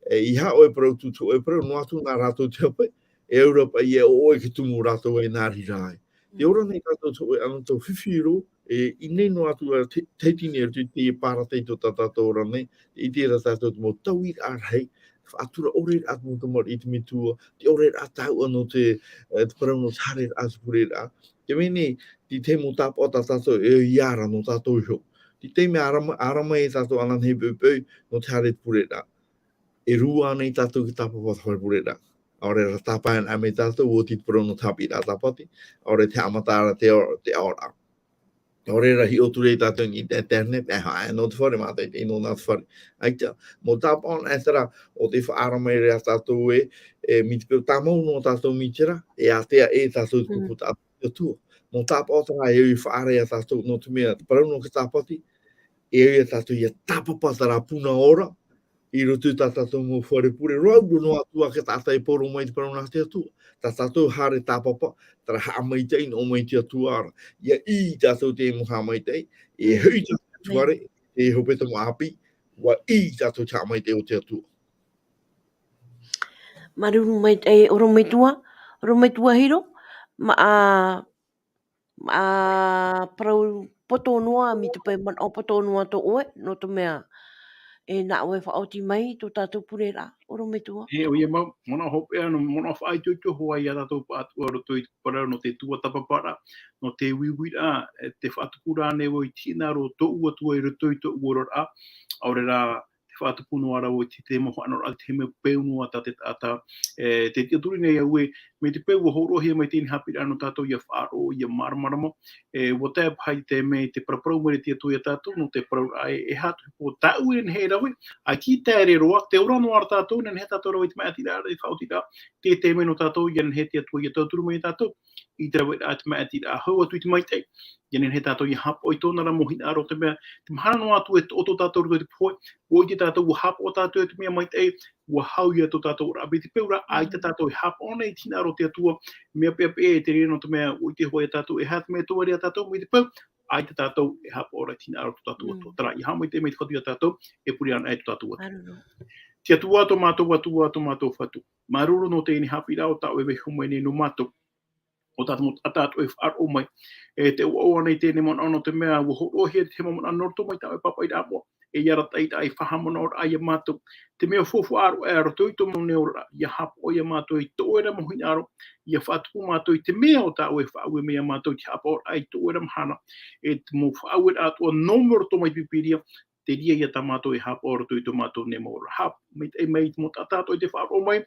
e, ʻeiaha ʻoe parau tū, ʻoe parau noa atu nā rātou te hape, e au ra paʻi ē ʻo ʻoe e tumu rātou e nā reira ai. Tē Mm. ora nei tātou te hōʻē anotau fifi roa, e, i niʻa noa atu ā Te-, Tahiti nei, roto i te Parataito tā tātou ra nei, i terā tātou te mau tauiraʻa rahi, faʻatura ʻore ra te mau tamariʻi i te metua, te ʻore ra tāua nō te, e, te parau nō te haereraʻa, te pureraʻa. Tē vai nei, te tahi mau tāpaʻo tā tātou e ʻia ara nō tātou iho. Te taime ʻāraʻa, ʻāraʻa mai tātou ananahi poʻipoʻi, nō te haere te pureraʻa. E rū ānei tātou i te tāpapa te fare pureraʻa? ʻAore rā tāpaʻo anaʻe mai tātou, ʻua oti te parau nō te haʻapiʻiraʻa tāpati, ʻaore te haʻamata ra te ao-, te aoraʻa. ʻAore rā hiʻo atu ra tātou i te internet, e, e, nō te fare, mātou i te ʻino nā te fare. ʻAita, mau tāpaʻo anaʻe terā, ʻo tē faʻaara mai ra ia tātou ē, e, mai te peu tāmau noa tātou mai terā, e ātea ē tātou te Mm. pupu tā te Atua. Mau tāpaʻo terā e au i faʻaara ia tātou, nō te mea, te parau nō te tāpati, e au ia tātou ʻia tāpapa terā puna ora, i roto i tā tātou mau fare pure, roa atu noa atu ā te taʻata e poro mai te parau nā te Atua. Tā tātou haere tāpapa, terā haʻamaitaʻi nō mai te Atua ra. ʻIa ʻī tātou te mau haʻamaitaʻi, e Mm. hoʻi tātou i te fare, e hope te mau ʻāpī, ʻua ʻī tātou te haʻamaitaʻi o te Atua. Māuruuru maitaʻi, ʻorometua, ʻorometua Hiro, mā, ā, ā, parau poto noa, mai te peu manaʻo poto noa tō ʻoe, nō te mea, e nā ʻoe e faʻaoti mai tō tātou pureraʻa, ʻorometua. E, ʻoia mau, manaʻo hopeʻa, nō, manaʻo faʻaitoito hoʻi ia tātou pāʻātoʻa roto i te parau nō te tuatāpaparaʻa, nō te uiuiraʻa, e, tē faʻatupu ra ānei vau i te hinaʻaro o tōʻu Atua i roto i tōʻu oraraʻa, ʻaore rā, tē faʻatupu noa ra vau i te, te mau haʻanoraʻa, te mau peu noa tā te taʻata, e, tē tiʻaturi nei au ē, mai te peu ʻua hōroʻahia mai teie haʻapiʻiraʻa nō tātou ʻia faʻaroʻo, ʻia māramarama, e, ʻua tae paha i te mea, te paraparau mai ra te Atua ia tātou, nō te parauraʻa ē, e aha atu e pō tāʻu e nehenehe e rave, ʻaita e rave roa, tē ora noa ra tātou, nehenehe tātou e rave i te maʻitiraʻa, i te faʻaotiraʻa, te, te mea nō tātou, ʻia nehenehe te Atua ʻia tauturu mai ia tātou, i te raveraʻa, te maʻitiraʻa, hau atu i te maitaʻi, ʻia nehenehe tātou ʻia haʻapaʻo i tōna ra mau hinaʻaro, te mea, te mahana noa atu e toʻo tō tātou roto i te pohe, ʻua ʻite tātou, ʻua haʻapaʻo tātou i te mea maitaʻi, ʻua hau ia tō tātou oraraʻa, mai te peu rā, ʻaita Mm. tātou e haʻapaʻo nei i te hinaʻaro o te Atua, mea peʻapeʻa e te reira nō te mea, ʻua ʻite hoʻi ia tātou, e aha te mea e tovereʻa ia tātou, mai te peu, ʻaita tātou e haʻapaʻo ra i te hinaʻaro o tō tātou Mm. Atua. Terā, ʻia haʻamaitaʻi mai te Fatu ia tātou, e pure anaʻe tō tātou Atua. Māuruuru. Te Atua, tō mātou Atua, tō mātou Fatu. Māuruuru nō teie haʻapiʻiraʻa tā ʻoe e vaiiho mai nei nō mātou. ʻO tā te mau taʻata atoʻa e faʻaroʻo mai. E tē ʻoaʻoa nei teie manaʻo nō te mea, ʻua hōroʻahia te mau manaʻo nō roto mai tā ʻoe pāpaʻiraʻa moʻa. e ia rataʻi rā i faʻahaʻamanaʻo rā ia mātou. Te mea faufaʻa roa ʻē a roto i tō mātou neoraʻa, ia haʻapaʻo ia mātou i tō ʻoe ra mau hinaʻaro, ia faʻatupu mātou i te mea ʻo tā ʻoe e faʻaue mai ia mātou i te haʻapaʻo rā i tō ʻoe ra mahana, e te mau faʻaue rā atoʻa nō mua roto mai te Pīpīria, te reira ia tā mātou e haʻapaʻo roto i tō mātou nei mau ra. Haʻamaitaʻi mai i te mau taʻata atoʻa i te faʻaroʻo mai,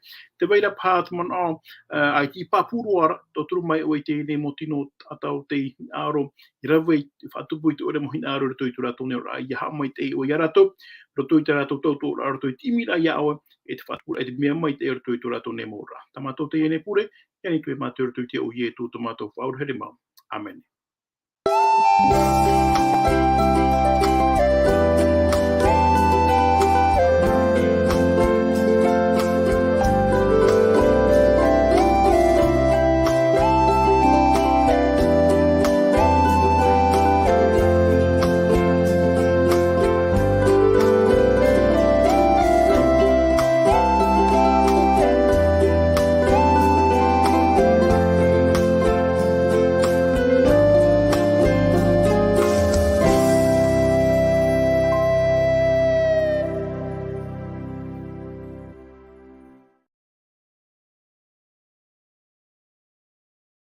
tē vai ra paha te manaʻo, ā, ʻaita i pāpū roa ra, tauturu mai ʻoe i teie nei mau tino taʻata ʻo tei hinaʻaro, i rave i te faʻatupu i tō ʻoe ra mau hinaʻaro i roto i tō rātou neoraʻa, ia haʻamaitaʻi ʻoe ia rātou, roto i tā rātou tauturu ra, roto i te ʻimiraʻa ia ʻoe, e te faʻatupu ra, e te mea maitaʻi roto i tō rātou nei mau ra. Tā mātou teie nei pure, ia ʻite atu mātou roto i te iʻoa o Ietu tō mātou Faʻaora here mau. ʻĀmene.